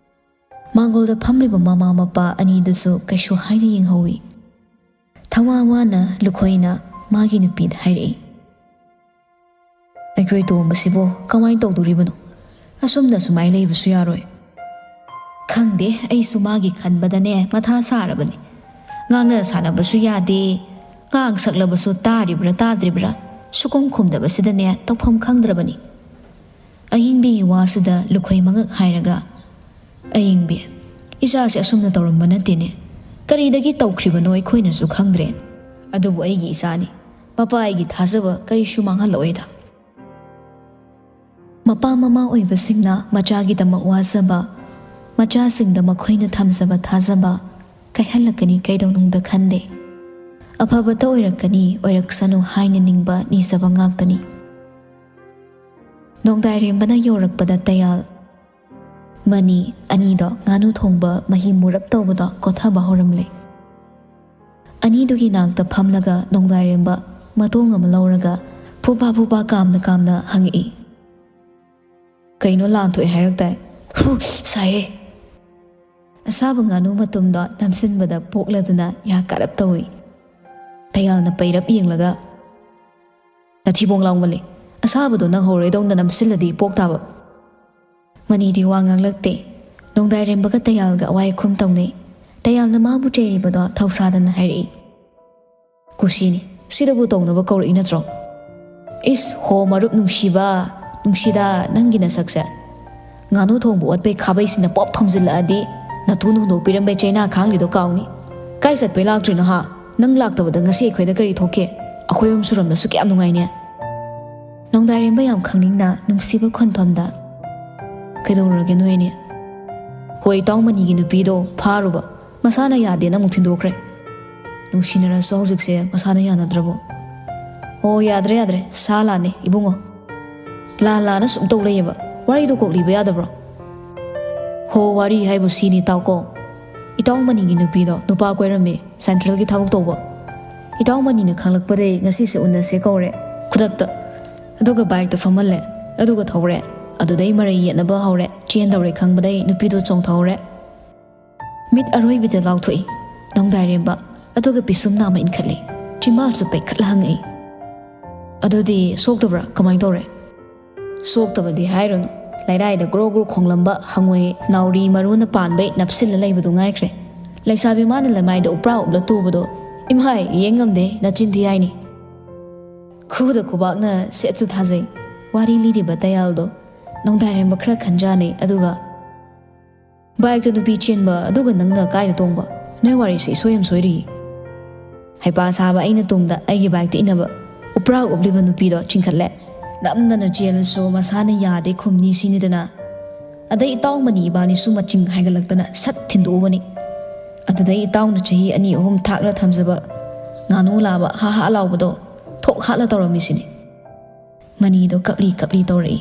ꯃꯥꯡꯒꯣꯜꯗ ꯐꯝꯂꯤꯕ ꯃꯃꯥ ꯃꯄꯥ ꯑꯅꯤꯗꯨꯁꯨ ꯀꯩꯁꯨ ꯍꯥꯏꯅ ꯌꯦꯡꯍꯧꯏ꯫ ꯊꯋꯥ ꯋꯥꯅ ꯂꯨꯈꯣꯏꯅ ꯃꯥꯒꯤ ꯅꯨꯄꯤꯗ ꯍꯥꯏꯔꯛꯏ꯫ ꯑꯩꯈꯣꯏ ꯇꯣꯝꯕꯁꯤꯕꯨ ꯀꯃꯥꯏꯅ ꯇꯧꯗꯣꯔꯤꯕꯅꯣ? ꯑꯁꯨꯝꯅ ꯁꯨꯃꯥꯏꯅ ꯂꯩꯕꯁꯨ ꯌꯥꯔꯣꯏ꯫ ꯈꯪꯗꯦ, ꯑꯩꯁꯨ ꯃꯥꯒꯤ ꯈꯟꯕꯗꯅꯦ ꯃꯊꯥ ꯁꯥꯔꯕꯅꯤ꯫ ꯉꯥꯡꯅ ꯁꯥꯟꯅꯕꯁꯨ ꯌꯥꯗꯦ, ꯉꯥꯡ ꯁꯛꯂꯕꯁꯨ ꯇꯥꯔꯤꯕ꯭ꯔꯥ ꯇꯥꯗ꯭ꯔꯤꯕ꯭ꯔꯥ ꯁꯨꯈꯨꯝ ꯈꯨꯝꯗꯕꯁꯤꯗꯅꯦ ꯇꯧꯐꯝ ꯈꯪꯗ꯭ꯔꯕꯅꯤ꯫ ꯑꯌꯤꯡꯕꯤꯒꯤ ꯋꯥꯁꯤꯗ ꯂꯨꯈꯣꯏ ꯃꯉꯛ ꯍꯥꯏꯔꯒ, "ꯑꯌꯤꯡꯕꯤ, ꯏꯆꯥꯁꯦ ꯑꯁꯨꯝꯅ ꯇꯧꯔꯝꯕ ꯅꯠꯇꯦꯅꯦ꯫ ꯀꯔꯤꯗꯒꯤ ꯇꯧꯈ꯭ꯔꯤꯕꯅꯣ ꯑꯩꯈꯣꯏꯅꯁꯨ ꯈꯪꯗ꯭ꯔꯦ꯫ ꯑꯗꯨꯕꯨ ꯑꯩꯒꯤ ꯏꯆꯥꯅꯤ꯫ ꯃꯄꯥ ꯑꯩꯒꯤ ꯊꯥꯖꯕ ꯀꯔꯤꯁꯨ ꯃꯥꯡꯍꯜꯂꯛꯑꯣꯏꯗ꯫" ꯃꯄꯥ ꯃꯃꯥ ꯑꯣꯏꯕꯁꯤꯡꯅ ꯃꯆꯥꯒꯤꯗꯃꯛ ꯋꯥꯖꯕ, ꯃꯆꯥꯁꯤꯡꯗ ꯃꯈꯣꯏꯅ ꯊꯝꯖꯕ ꯊꯥꯖꯕ ꯀꯥꯏꯍꯜꯂꯛꯀꯅꯤ ꯀꯩꯗꯧꯅꯨꯡꯗ ꯈꯟꯗꯦ꯫ ꯑꯐꯕꯇ ꯑꯣꯏꯔꯛꯀꯅꯤ, ꯑꯣꯏꯔꯛꯁꯅꯨ ꯍꯥꯏꯅ ꯅꯤꯡꯕ ꯅꯤꯖꯕ ꯉꯥꯛꯇꯅꯤ꯫ ꯅꯣꯡꯗꯥꯏꯔꯦꯝꯕꯅ ꯌꯧꯔꯛꯄꯗ ꯇꯌꯥꯜ, ꯃꯅꯤ ꯑꯅꯤꯗꯣ ꯉꯥꯅꯨ ꯊꯣꯡꯕ ꯃꯍꯤ ꯃꯨꯔꯞ ꯇꯧꯕꯗꯣ ꯀꯣꯊꯕ ꯍꯧꯔꯝꯂꯦ꯫ ꯑꯅꯤꯗꯨꯒꯤ ꯅꯥꯛꯇ ꯐꯝꯂꯒ ꯅꯣꯡꯗꯥꯏꯔꯦꯝꯕ ꯃꯇꯣꯡ ꯑꯃ ꯂꯧꯔꯒ ꯐꯨꯕꯥ ꯐꯨꯕꯥ ꯀꯥꯝꯅ ꯀꯥꯝꯅ ꯍꯪꯉꯛꯏ꯫ "ꯀꯩꯅꯣ, ꯂꯥꯟꯊꯣꯛꯑꯦ ꯍꯥꯏꯔꯛꯇꯥꯏ?" "ꯍꯨ, ꯁꯥꯏꯍꯦ!" ꯑꯁꯥꯕ ꯉꯥꯅꯨ ꯃꯇꯨꯝꯗꯣ ꯅꯝꯁꯤꯟꯕꯗ ꯄꯣꯛꯂꯗꯨꯅ ꯌꯥ ꯀꯥꯔꯞ ꯇꯧꯏ꯫ ꯇꯌꯥꯜꯅ ꯄꯩꯔꯞ ꯌꯦꯡꯂꯒ, "ꯅꯊꯤꯕꯣꯡ ꯂꯥꯎꯃꯜꯂꯤ꯫ ꯑꯁꯥꯕꯗꯣ ꯅꯪ ꯍꯧꯔꯣꯏꯗꯧꯅ ꯅꯝꯁꯤꯜꯂꯗꯤ ꯄꯣꯛ ꯇꯥꯕ꯫" ꯃꯅꯤꯗꯤ ꯋꯥ ꯉꯥꯡꯂꯛꯇꯦ꯫ ꯅꯣꯡꯗꯥꯏꯔꯦꯝꯕꯒ ꯇꯌꯥꯜꯒ ꯑꯋꯥꯏ ꯑꯈꯨꯝ ꯇꯧꯅꯩ꯫ ꯇꯌꯥꯜꯅ ꯃꯥꯕꯨ ꯆꯩꯔꯤꯕꯗꯣ ꯊꯧꯁꯥꯗꯅ ꯍꯥꯏꯔꯛꯏ꯫ "ꯀꯨꯁꯤꯅꯤ, ꯁꯤꯗꯕꯨ ꯇꯧꯅꯕ ꯀꯧꯔꯛꯏ ꯅꯠꯇ꯭ꯔꯣ?" "ꯏꯁ, ꯍꯣ ꯃꯔꯨꯞ ꯅꯨꯡꯁꯤꯕ, ꯅꯨꯡꯁꯤꯗ ꯅꯪꯒꯤ ꯅꯁꯛꯁꯦ꯫ ꯉꯥꯅꯨ ꯊꯣꯡꯕ ꯑꯣꯠꯄꯩ ꯈꯥꯕꯩꯁꯤꯅ ꯄꯣꯞ ꯊꯣꯝꯖꯤꯜꯂꯛꯑꯗꯤ ꯅꯇꯨꯅ ꯍꯨꯟꯗꯣꯛꯄꯤꯔꯝꯕꯩ ꯆꯩꯅꯥ ꯈꯥꯡꯂꯤꯗꯣ ꯀꯥꯎꯅꯤ꯫ ꯀꯥꯏ ꯆꯠꯄꯩ ꯂꯥꯛꯇ꯭ꯔꯤꯅꯣ ꯍꯥ? ꯅꯪ ꯂꯥꯛꯇꯕꯗ ꯉꯁꯤ ꯑꯩꯈꯣꯏꯗ ꯀꯔꯤ ꯊꯣꯛꯀꯦ? ꯑꯩꯈꯣꯏ ꯑꯍꯨꯝ ꯁꯨꯔꯝꯂꯁꯨ ꯀꯌꯥꯝ ꯅꯨꯡꯉꯥꯏꯅꯦ꯫" ꯅꯣꯡꯗꯥꯏꯔꯦꯝꯕ ꯌꯥꯝ ꯈꯪꯅꯤꯡꯅ ꯅꯨꯡꯁꯤꯕ ꯈꯣꯟꯐꯝꯗ, "ꯀꯩꯗꯧꯔꯒꯦ ꯅꯣꯏ ꯑꯅꯤ?" "ꯍꯣꯏ, ꯏꯇꯥꯎ ꯃꯅꯤꯒꯤ ꯅꯨꯄꯤꯗꯣ ꯐꯥꯔꯨꯕ, ꯃꯁꯥꯅ ꯌꯥꯗꯦꯅ ꯑꯃꯨꯛ ꯊꯤꯟꯗꯣꯛꯈ꯭ꯔꯦ꯫ ꯅꯨꯡꯁꯤꯅꯔꯁꯨ ꯍꯧꯖꯤꯛꯁꯦ ꯃꯁꯥꯅ ꯌꯥꯅꯗ꯭ꯔꯕꯣ?" "ꯑꯣ, ꯌꯥꯗ꯭ꯔꯦ, ꯌꯥꯗ꯭ꯔꯦ, ꯁꯥ ꯂꯥꯟꯅꯦ ꯏꯕꯨꯡꯉꯣ꯫ ꯂꯥꯟ ꯂꯥꯟꯅ ꯁꯨꯝ ꯇꯧ ꯂꯩꯌꯦꯕ, ꯋꯥꯔꯤꯗꯣ ꯀꯣꯛ ꯂꯤꯕ ꯌꯥꯗꯕ꯭ꯔꯣ?" "ꯍꯣ, ꯋꯥꯔꯤ ꯍꯥꯏꯕꯨ ꯁꯤꯅꯤ ꯇꯥꯎꯀꯣ꯫ ꯏꯇꯥꯎ ꯃꯅꯤꯒꯤ ꯅꯨꯄꯤꯗꯣ ꯅꯨꯄꯥ ꯀꯣꯏꯔꯝꯃꯦ, ꯁꯦꯟꯇ꯭ꯔꯦꯜꯒꯤ ꯊꯕꯛ ꯇꯧꯕ꯫ ꯏꯇꯥꯎ ꯃꯅꯤꯅ ꯈꯪꯂꯛꯄꯗꯩ ꯉꯁꯤꯁꯦ ꯎꯅꯁꯦ ꯀꯧꯔꯦ, ꯈꯨꯗꯛꯇ꯫ ꯑꯗꯨꯒ ꯕꯥꯏꯛꯇ ꯐꯝꯍꯜꯂꯦ, ꯑꯗꯨꯒ ꯊꯧꯔꯦ꯫ ꯑꯗꯨꯗꯩ ꯃꯔꯩ ꯌꯦꯠꯅꯕ ꯍꯧꯔꯦ, ꯆꯦꯟꯗꯧꯔꯦ ꯈꯪꯕꯗꯩ ꯅꯨꯄꯤꯗꯣ ꯆꯣꯡꯊꯍꯧꯔꯦ꯫" ꯃꯤꯠ ꯑꯔꯣꯏꯕꯤꯗ ꯂꯥꯎꯊꯣꯛꯏ ꯅꯣꯡꯗꯥꯏꯔꯦꯝꯕ, ꯑꯗꯨꯒ ꯄꯤꯁꯨꯝ ꯅꯥꯝꯃ ꯏꯟꯈꯠꯂꯤ, ꯆꯤꯝꯕꯥꯜꯁꯨ ꯄꯩꯈꯠꯂ ꯍꯪꯉꯛꯏ, "ꯑꯗꯨꯗꯤ ꯁꯣꯛꯇꯕ꯭ꯔꯥ? ꯀꯃꯥꯏꯅ ꯇꯧꯔꯦ?" "ꯁꯣꯛꯇꯕꯗꯤ ꯍꯥꯏꯔꯨꯅꯨ, ꯂꯩꯔꯥꯏꯗ ꯒ꯭ꯔꯣ ꯒ꯭ꯔꯣ ꯈꯣꯡꯂꯝꯕ ꯍꯪꯉꯣꯏ ꯅꯥꯎꯔꯤ ꯃꯔꯨꯅ ꯄꯥꯟꯕꯩ ꯅꯞꯁꯤꯜꯂ ꯂꯩꯕꯗꯨ ꯉꯥꯏꯈ꯭ꯔꯦ꯫ ꯂꯩꯁꯥꯕꯤ ꯃꯥꯅ ꯂꯩꯃꯥꯏꯗ ꯎꯄ꯭ꯔꯥ ꯎꯞꯂ ꯇꯨꯕꯗꯣ, ꯏꯃꯥꯏ, ꯌꯦꯡ ꯉꯝꯗꯦ, ꯅꯆꯤꯟ ꯊꯤ ꯍꯥꯏꯅꯤ꯫" ꯈꯨꯗ ꯈꯨꯕꯥꯛꯅ ꯁꯦꯠꯁꯨ ꯊꯥꯖꯩ꯫ ꯋꯥꯔꯤ ꯂꯤꯔꯤꯕ ꯇꯌꯥꯜꯗꯣ ꯅꯣꯡꯗꯥꯏꯔꯦꯝꯕ ꯈꯔ ꯈꯟꯖꯥꯅꯩ, ꯑꯗꯨꯒ, "ꯕꯥꯏꯛꯇ ꯅꯨꯄꯤ ꯆꯦꯟꯕ, ꯑꯗꯨꯒ ꯅꯪꯅ ꯀꯥꯏꯗ ꯇꯣꯡꯕ? ꯅꯣꯏ ꯋꯥꯔꯤꯁꯦ ꯏꯁꯣꯏ ꯑꯃ ꯁꯣꯏꯔꯤ꯫" ꯍꯩꯄꯥ ꯁꯥꯕ ꯑꯩꯅ ꯇꯨꯡꯗ ꯑꯩꯒꯤ ꯕꯥꯏꯛꯇ ꯏꯟꯅꯕ ꯎꯄ꯭ꯔꯥ ꯎꯞꯂꯤꯕ ꯅꯨꯄꯤꯗꯣ ꯆꯤꯡꯈꯠꯂꯦ꯫ ꯅꯝꯗꯅ ꯆꯦꯜꯂꯁꯨ ꯃꯁꯥꯅ ꯌꯥꯗꯦ ꯈꯨꯝꯅꯤ ꯁꯤꯅꯤꯗꯅ꯫ ꯑꯗꯩ ꯏꯇꯥꯎ ꯃꯅꯤ ꯏꯕꯥꯅꯤꯁꯨ ꯃꯆꯤꯡ ꯍꯥꯏꯒꯠꯂꯛꯇꯅ ꯁꯠ ꯊꯤꯟꯗꯣꯛꯎꯕꯅꯤ꯫ ꯑꯗꯨꯗꯩ ꯏꯇꯥꯎꯅ ꯆꯍꯤ ꯑꯅꯤ ꯑꯍꯨꯝ ꯊꯥꯛꯂ ꯊꯝꯖꯕ ꯉꯥꯅꯨ ꯂꯥꯕ ꯍꯥ ꯍꯥ ꯂꯥꯎꯕꯗꯣ ꯊꯣꯛ ꯍꯥꯠꯂ ꯇꯧꯔꯝꯃꯤꯁꯤꯅꯤ꯫ ꯃꯅꯤꯗꯣ ꯀꯞꯂꯤ ꯀꯞꯂꯤ ꯇꯧꯔꯛꯏ꯫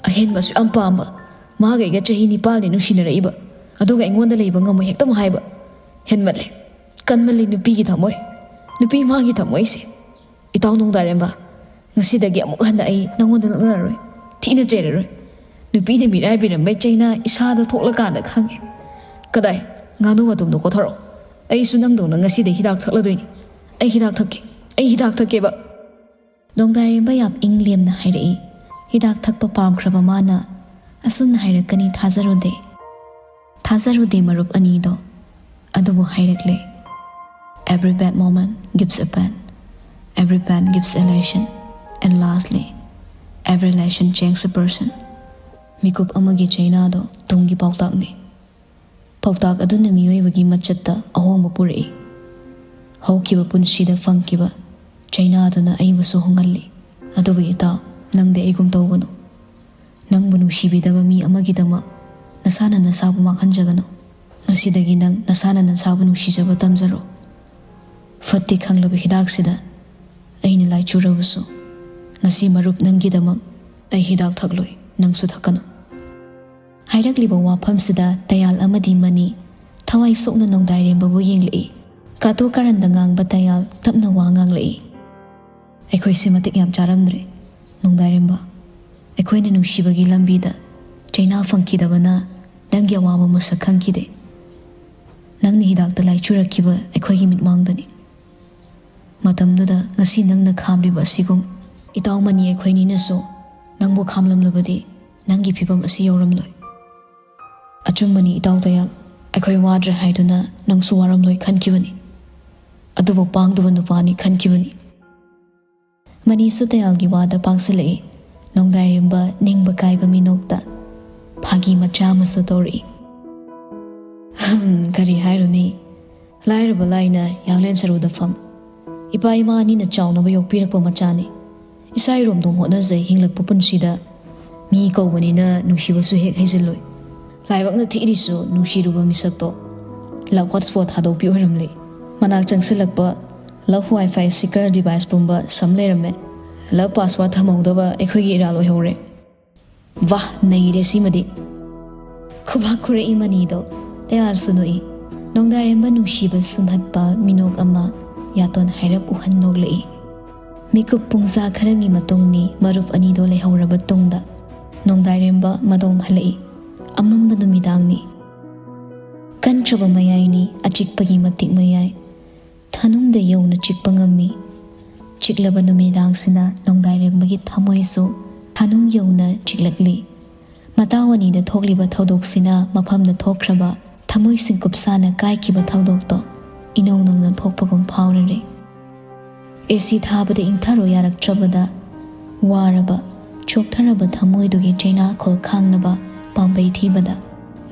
"ꯑꯍꯦꯟꯕꯁꯨ ꯌꯥꯝ ꯄꯥꯝꯕ, ꯃꯥꯒ ꯑꯩꯒ ꯆꯍꯤ ꯅꯤꯄꯥꯜꯅꯤ ꯅꯨꯡꯁꯤꯅꯔꯛꯏꯕ, ꯑꯗꯨꯒ ꯑꯩꯉꯣꯟꯗ ꯂꯩꯕ ꯉꯝꯃꯣꯏ ꯍꯦꯛꯇ ꯑꯃꯨꯛ ꯍꯥꯏꯕ꯫ ꯍꯦꯟꯃꯜꯂꯦ, ꯀꯟꯃꯜꯂꯦ ꯅꯨꯄꯤꯒꯤ ꯊꯃꯣꯏ, ꯅꯨꯄꯤ ꯃꯥꯒꯤ ꯊꯃꯣꯏꯁꯦ꯫ ꯏꯇꯥꯎ ꯅꯣꯡꯗꯥꯔꯦꯝꯕ, ꯉꯁꯤꯗꯒꯤ ꯑꯃꯨꯛ ꯍꯟꯅ ꯑꯩ ꯅꯪꯉꯣꯟꯗ ꯂꯛꯅꯔꯔꯣꯏ, ꯊꯤꯅ ꯆꯩꯔꯔꯣꯏ꯫ ꯅꯨꯄꯤꯅ ꯃꯤꯔꯥꯏꯕꯤꯔꯝꯕꯩ ꯆꯩꯅꯥ ꯏꯁꯥꯗ ꯊꯣꯛꯂꯀꯥꯟꯗ ꯈꯪꯉꯦ꯫ ꯀꯗꯥꯏ? ꯉꯥꯅꯨ ꯃꯇꯨꯝꯗꯣ ꯀꯣꯊꯣꯔꯛꯑꯣ꯫ ꯑꯩꯁꯨ ꯅꯪꯗꯧꯅ ꯉꯁꯤꯗꯩ ꯍꯤꯗꯥꯛ ꯊꯛꯂꯗꯣꯏꯅꯤ꯫ ꯑꯩ ꯍꯤꯗꯥꯛ ꯊꯛꯀꯦ, ꯑꯩ ꯍꯤꯗꯥꯛ ꯊꯛꯀꯦꯕ꯫" ꯅꯣꯡꯗꯥꯏꯔꯦꯝꯕ ꯌꯥꯝ ꯏꯪ ꯂꯦꯝꯅ ꯍꯥꯏꯔꯛꯏ꯫ ꯍꯤꯗꯥꯛ ꯊꯛꯄ ꯄꯥꯝꯈ꯭ꯔꯕ ꯃꯥꯅ ꯑꯁꯨꯝꯅ ꯍꯥꯏꯔꯛꯀꯅꯤ ꯊꯥꯖꯔꯨꯗꯦ꯫ ꯊꯥꯖꯔꯨꯗꯦ ꯃꯔꯨꯞ ꯑꯅꯤꯗꯣ, ꯑꯗꯨꯕꯨ ꯍꯥꯏꯔꯛꯂꯦ, "Every bad moment gives a pen, every pen gives a lesson, and lastly, every lesson changes a person." ꯃꯤꯀꯨꯞ ꯑꯃꯒꯤ ꯆꯩꯅꯥꯗꯣ ꯇꯨꯡꯒꯤ ꯄꯥꯎꯇꯥꯛꯅꯤ꯫ ꯄꯥꯎꯇꯥꯛ ꯑꯗꯨꯅ ꯃꯤꯑꯣꯏꯕꯒꯤ ꯃꯆꯠꯇ ꯑꯍꯣꯡꯕ ꯄꯨꯔꯛꯏ꯫ ꯍꯧꯈꯤꯕ ꯄꯨꯟꯁꯤꯗ ꯐꯪꯈꯤꯕ ꯆꯩꯅꯥꯗꯨꯅ ꯑꯩꯕꯨꯁꯨ ꯍꯣꯡꯍꯜꯂꯤ꯫ ꯑꯗꯨꯕꯨ ꯏꯇꯥꯎ, ꯅꯪꯗꯤ ꯑꯩꯒꯨꯝ ꯇꯧꯒꯅꯨ꯫ ꯅꯪꯕꯨ ꯅꯨꯡꯁꯤꯕꯤꯗꯕ ꯃꯤ ꯑꯃꯒꯤꯗꯃꯛ ꯅꯁꯥꯅ ꯅꯁꯥꯕꯨ ꯃꯥꯡꯍꯟꯖꯒꯅꯨ꯫ ꯉꯁꯤꯗꯒꯤ ꯅꯪ ꯅꯁꯥꯅ ꯅꯁꯥꯕꯨ ꯅꯨꯡꯁꯤꯖꯕ ꯇꯝꯖꯔꯣ꯫ ꯐꯠꯇꯦ ꯈꯪꯂꯕ ꯍꯤꯗꯥꯛꯁꯤꯗ ꯑꯩꯅ ꯂꯥꯏꯆꯨꯔꯕꯁꯨ, ꯉꯁꯤ ꯃꯔꯨꯞ ꯅꯪꯒꯤꯗꯃꯛ ꯑꯩ ꯍꯤꯗꯥꯛ ꯊꯛꯂꯣꯏ, ꯅꯪꯁꯨ ꯊꯛꯀꯅꯨ꯫ ꯍꯥꯏꯔꯛꯂꯤꯕ ꯋꯥꯐꯝꯁꯤꯗ ꯇꯌꯥꯜ ꯑꯃꯗꯤ ꯃꯅꯤ ꯊꯋꯥꯏ ꯁꯣꯛꯅ ꯅꯣꯡꯗꯥꯏꯔꯦꯝꯕꯕꯨ ꯌꯦꯡꯂꯛꯏ꯫ ꯀꯥꯇꯨ ꯀꯥꯔꯟꯗ ꯉꯥꯡꯕ ꯇꯌꯥꯜ ꯇꯞꯅ ꯋꯥ ꯉꯥꯡꯂꯛꯏ꯫ ꯑꯩꯈꯣꯏꯁꯦ ꯃꯇꯤꯛ ꯌꯥꯝ ꯆꯥꯔꯝꯗ꯭ꯔꯦ, ꯅꯣꯡꯗꯥꯏꯔꯦꯝꯕ꯫ ꯑꯩꯈꯣꯏꯅ ꯅꯨꯡꯁꯤꯕꯒꯤ ꯂꯝꯕꯤꯗ ꯆꯩꯅꯥ ꯐꯪꯈꯤꯗꯕꯅ ꯅꯪꯒꯤ ꯑꯋꯥꯕ ꯃꯁꯛ ꯈꯪꯈꯤꯗꯦ꯫ ꯅꯪꯅ ꯍꯤꯗꯥꯛꯇ ꯂꯥꯏꯆꯨꯔꯛꯈꯤꯕ ꯑꯩꯈꯣꯏꯒꯤ ꯃꯤꯠꯃꯥꯡꯗꯅꯤ꯫ ꯃꯇꯝꯗꯨꯗ ꯉꯁꯤ ꯅꯪꯅ ꯈꯥꯝꯂꯤꯕ ꯑꯁꯤꯒꯨꯝ ꯏꯇꯥꯎ ꯃꯅꯤ ꯑꯩꯈꯣꯏꯅꯤꯅꯁꯨ ꯅꯪꯕꯨ ꯈꯥꯝꯂꯝꯂꯕꯗꯤ ꯅꯪꯒꯤ ꯐꯤꯕꯝ ꯑꯁꯤ ꯌꯧꯔꯝꯂꯣꯏ꯫ ꯑꯆꯨꯝꯕꯅꯤ ꯏꯇꯥꯎ ꯇꯌꯥꯜ, ꯑꯩꯈꯣꯏ ꯋꯥꯗ꯭ꯔꯦ ꯍꯥꯏꯗꯨꯅ ꯅꯪꯁꯨ ꯋꯥꯔꯝꯂꯣꯏ ꯈꯟꯈꯤꯕꯅꯤ꯫ ꯑꯗꯨꯕꯨ ꯄꯥꯡꯗꯕ ꯅꯨꯄꯥꯅꯤ ꯈꯟꯈꯤꯕꯅꯤ꯫ ꯃꯅꯤꯁꯨ ꯇꯌꯥꯜꯒꯤ ꯋꯥꯗ ꯄꯥꯡꯁꯤꯜꯂꯛꯏ꯫ ꯅꯣꯡꯗꯥꯏꯔꯦꯝꯕ ꯅꯤꯡꯕ ꯀꯥꯏꯕ ꯃꯤꯅꯣꯛꯇ ꯐꯥꯒꯤ ꯃꯆꯥ ꯑꯃꯁꯨ ꯇꯧꯔꯛꯏ꯫ "ꯍꯝ, ꯀꯔꯤ ꯍꯥꯏꯔꯨꯅꯤ? ꯂꯥꯏꯔꯕ ꯂꯥꯏꯅ ꯌꯥꯡꯂꯦꯟ ꯁꯔꯨꯗ ꯐꯝ꯫ ꯏꯄꯥ ꯏꯃꯥ ꯑꯅꯤꯅ ꯆꯥꯎꯅꯕ ꯌꯣꯛꯄꯤꯔꯛꯄ ꯃꯆꯥꯅꯤ꯫ ꯏꯁꯥ ꯏꯔꯣꯝꯗꯣꯝ ꯍꯣꯠꯅꯖꯩ ꯍꯤꯡꯂꯛꯄ ꯄꯨꯟꯁꯤꯗ꯫ ꯃꯤ ꯀꯧꯕꯅꯤꯅ ꯅꯨꯡꯁꯤꯕꯁꯨ ꯍꯦꯛ ꯍꯩꯖꯤꯜꯂꯣꯏ꯫ ꯂꯥꯏꯕꯛꯅ ꯊꯤꯔꯤꯁꯨ ꯅꯨꯡꯁꯤꯔꯨꯕ ꯃꯤꯁꯛꯇꯣ love hotspot ꯊꯥꯗꯣꯛꯄꯤ ꯑꯣꯏꯔꯝꯂꯦ꯫ ꯃꯅꯥꯛ ꯆꯪꯁꯤꯜꯂꯛꯄ love wifi seeker device ꯄꯨꯝꯕ ꯁꯝ ꯂꯩꯔꯝꯃꯦ꯫ Love password ꯊꯝꯍꯧꯗꯕ ꯑꯩꯈꯣꯏꯒꯤ ꯏꯔꯥꯜ ꯑꯣꯏꯍꯧꯔꯦ꯫ ꯋꯥꯍ, ꯅꯩꯔꯦ ꯁꯤꯃꯗꯤ!" ꯈꯨꯕꯥꯛ ꯈꯨꯔꯛꯏ ꯃꯅꯤꯗꯣ ꯇꯌꯥꯜꯁꯨ ꯅꯣꯛꯏ꯫ ꯅꯣꯡꯗꯥꯏꯔꯦꯝꯕ ꯅꯨꯡꯁꯤꯕ ꯁꯨꯝꯍꯠꯄ ꯃꯤꯅꯣꯛ ꯑꯃ ꯌꯥꯇꯣꯟ ꯍꯥꯏꯔꯞ ꯎꯍꯟ ꯅꯣꯛꯂꯛꯏ꯫ ꯃꯤꯀꯨꯞ ꯄꯨꯡꯖꯥ ꯈꯔꯒꯤ ꯃꯇꯨꯡꯅꯤ ꯃꯔꯨꯞ ꯑꯅꯤꯗꯣ ꯂꯩꯍꯧꯔꯕ ꯇꯨꯡꯗ ꯅꯣꯡꯗꯥꯏꯔꯦꯝꯕ ꯃꯗꯣꯝ ꯍꯜꯂꯛꯏ꯫ ꯑꯃꯝꯕ ꯅꯨꯃꯤꯗꯥꯡꯅꯤ꯫ ꯀꯟꯈ꯭ꯔꯕ ꯃꯌꯥꯏꯅꯤ, ꯑꯆꯤꯛꯄꯒꯤ ꯃꯇꯤꯛ ꯃꯌꯥꯏ꯫ ꯊꯥꯅꯨꯡꯗ ꯌꯧꯅ ꯆꯤꯛꯄ ꯉꯝꯃꯤ꯫ ꯆꯤꯛꯂꯕ ꯅꯨꯃꯤꯗꯥꯡꯁꯤꯅ ꯅꯣꯡꯗꯥꯏꯔꯦꯝꯕꯒꯤ ꯊꯃꯣꯏꯁꯨ ꯊꯥꯅꯨꯡ ꯌꯧꯅ ꯆꯤꯛꯂꯛꯂꯤ꯫ ꯃꯇꯥꯎ ꯑꯅꯤꯗ ꯊꯣꯛꯂꯤꯕ ꯊꯧꯗꯣꯛꯁꯤꯅ ꯃꯐꯝꯗ ꯊꯣꯛꯈ꯭ꯔꯕ ꯊꯃꯣꯏ ꯁꯤꯡꯀꯨꯞ ꯁꯥꯅ ꯀꯥꯏꯈꯤꯕ ꯊꯧꯗꯣꯛꯇꯣ ꯏꯅꯧ ꯅꯧꯅ ꯊꯣꯛꯄꯒꯨꯝ ꯐꯥꯎꯔꯔꯦ꯫ ꯑꯦ ꯁꯤ ꯊꯥꯕꯗ ꯏꯪꯊꯔꯣ ꯌꯥꯔꯛꯇ꯭ꯔꯕꯗ ꯋꯥꯔꯕ, ꯆꯣꯛꯊꯔꯕ ꯊꯃꯣꯏꯗꯨꯒꯤ ꯆꯩꯅꯥꯈꯣꯜ ꯈꯥꯡꯅꯕ ꯄꯥꯝꯕꯩ ꯊꯤꯕꯗ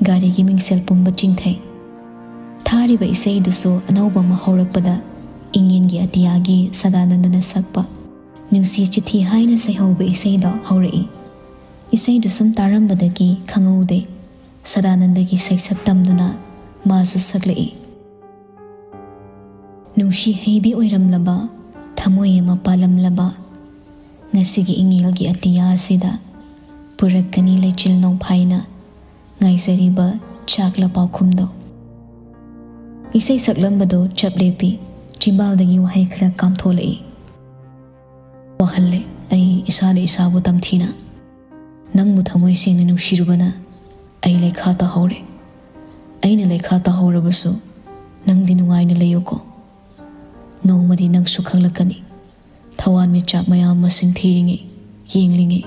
ꯒꯥꯔꯤꯒꯤ ꯃꯤꯡꯁꯦꯜ ꯄꯨꯝꯕ ꯆꯤꯡꯊꯩ꯫ ꯊꯥꯔꯤꯕ ꯏꯁꯩꯗꯨꯁꯨ ꯑꯅꯧꯕ ꯑꯃ ꯍꯧꯔꯛꯄꯗ ꯏꯪꯉꯦꯟꯒꯤ ꯑꯇꯤꯌꯥꯒꯤ ꯁꯗꯥꯅꯟꯗꯅ ꯁꯛꯄ ꯅꯨꯡꯁꯤ ꯆꯤꯊꯤ ꯍꯥꯏꯅ ꯁꯩꯍꯧꯕ ꯏꯁꯩꯗꯣ ꯍꯧꯔꯛꯏ꯫ ꯏꯁꯩꯗꯨ ꯁꯨꯝ ꯇꯥꯔꯝꯕꯗꯒꯤ ꯈꯪꯍꯧꯗꯦ, ꯁꯗꯥꯅꯟꯗꯒꯤ ꯁꯩꯁꯛ ꯇꯝꯗꯨꯅ ꯃꯥꯁꯨ ꯁꯛꯂꯛꯏ꯫ ꯅꯨꯡꯁꯤ ꯍꯩꯕꯤ ꯑꯣꯏꯔꯝꯂꯕ, ꯊꯃꯣꯏ ꯑꯃ ꯄꯥꯜꯂꯝꯂꯕ, ꯉꯁꯤꯒꯤ ꯏꯪꯉꯦꯜꯒꯤ ꯑꯇꯤꯌꯥ ꯑꯁꯤꯗ ꯄꯨꯔꯛꯀꯅꯤ ꯂꯩꯆꯤꯜ ꯅꯣꯡꯐꯥꯏꯅ ꯉꯥꯏꯖꯔꯤꯕ ꯆꯥꯛꯂ ꯄꯥꯎꯈꯨꯝꯗꯣ꯫ ꯏꯁꯩ ꯁꯛꯂꯝꯕꯗꯣ ꯆꯞ ꯂꯦꯞꯄꯤ, ꯆꯤꯝꯕꯥꯜꯗꯒꯤ ꯋꯥꯍꯩ ꯈꯔ ꯀꯥꯝꯊꯣꯛꯂꯛꯏ꯫ ꯋꯥꯍꯜꯂꯦ ꯑꯩ ꯏꯁꯥꯅ ꯏꯁꯥꯕꯨ ꯇꯝꯊꯤꯅ꯫ ꯅꯪꯕꯨ ꯊꯃꯣꯏ ꯁꯦꯡꯅ ꯅꯨꯡꯁꯤꯔꯨꯕꯅ ꯑꯩ ꯂꯩꯈꯥ ꯇꯥꯍꯧꯔꯦ꯫ ꯑꯩꯅ ꯂꯩꯈꯥ ꯇꯥꯍꯧꯔꯕꯁꯨ ꯅꯪꯗꯤ ꯅꯨꯡꯉꯥꯏꯅ ꯂꯩꯌꯨꯀꯣ꯫ ꯅꯣꯡꯃꯗꯤ ꯅꯪꯁꯨ ꯈꯪꯂꯛꯀꯅꯤ꯫ ꯊꯋꯥꯟꯃꯤꯆꯥꯛ ꯃꯌꯥꯝ ꯃꯁꯤꯡ ꯊꯤꯔꯤꯉꯩ, ꯌꯦꯡꯂꯤꯉꯩ,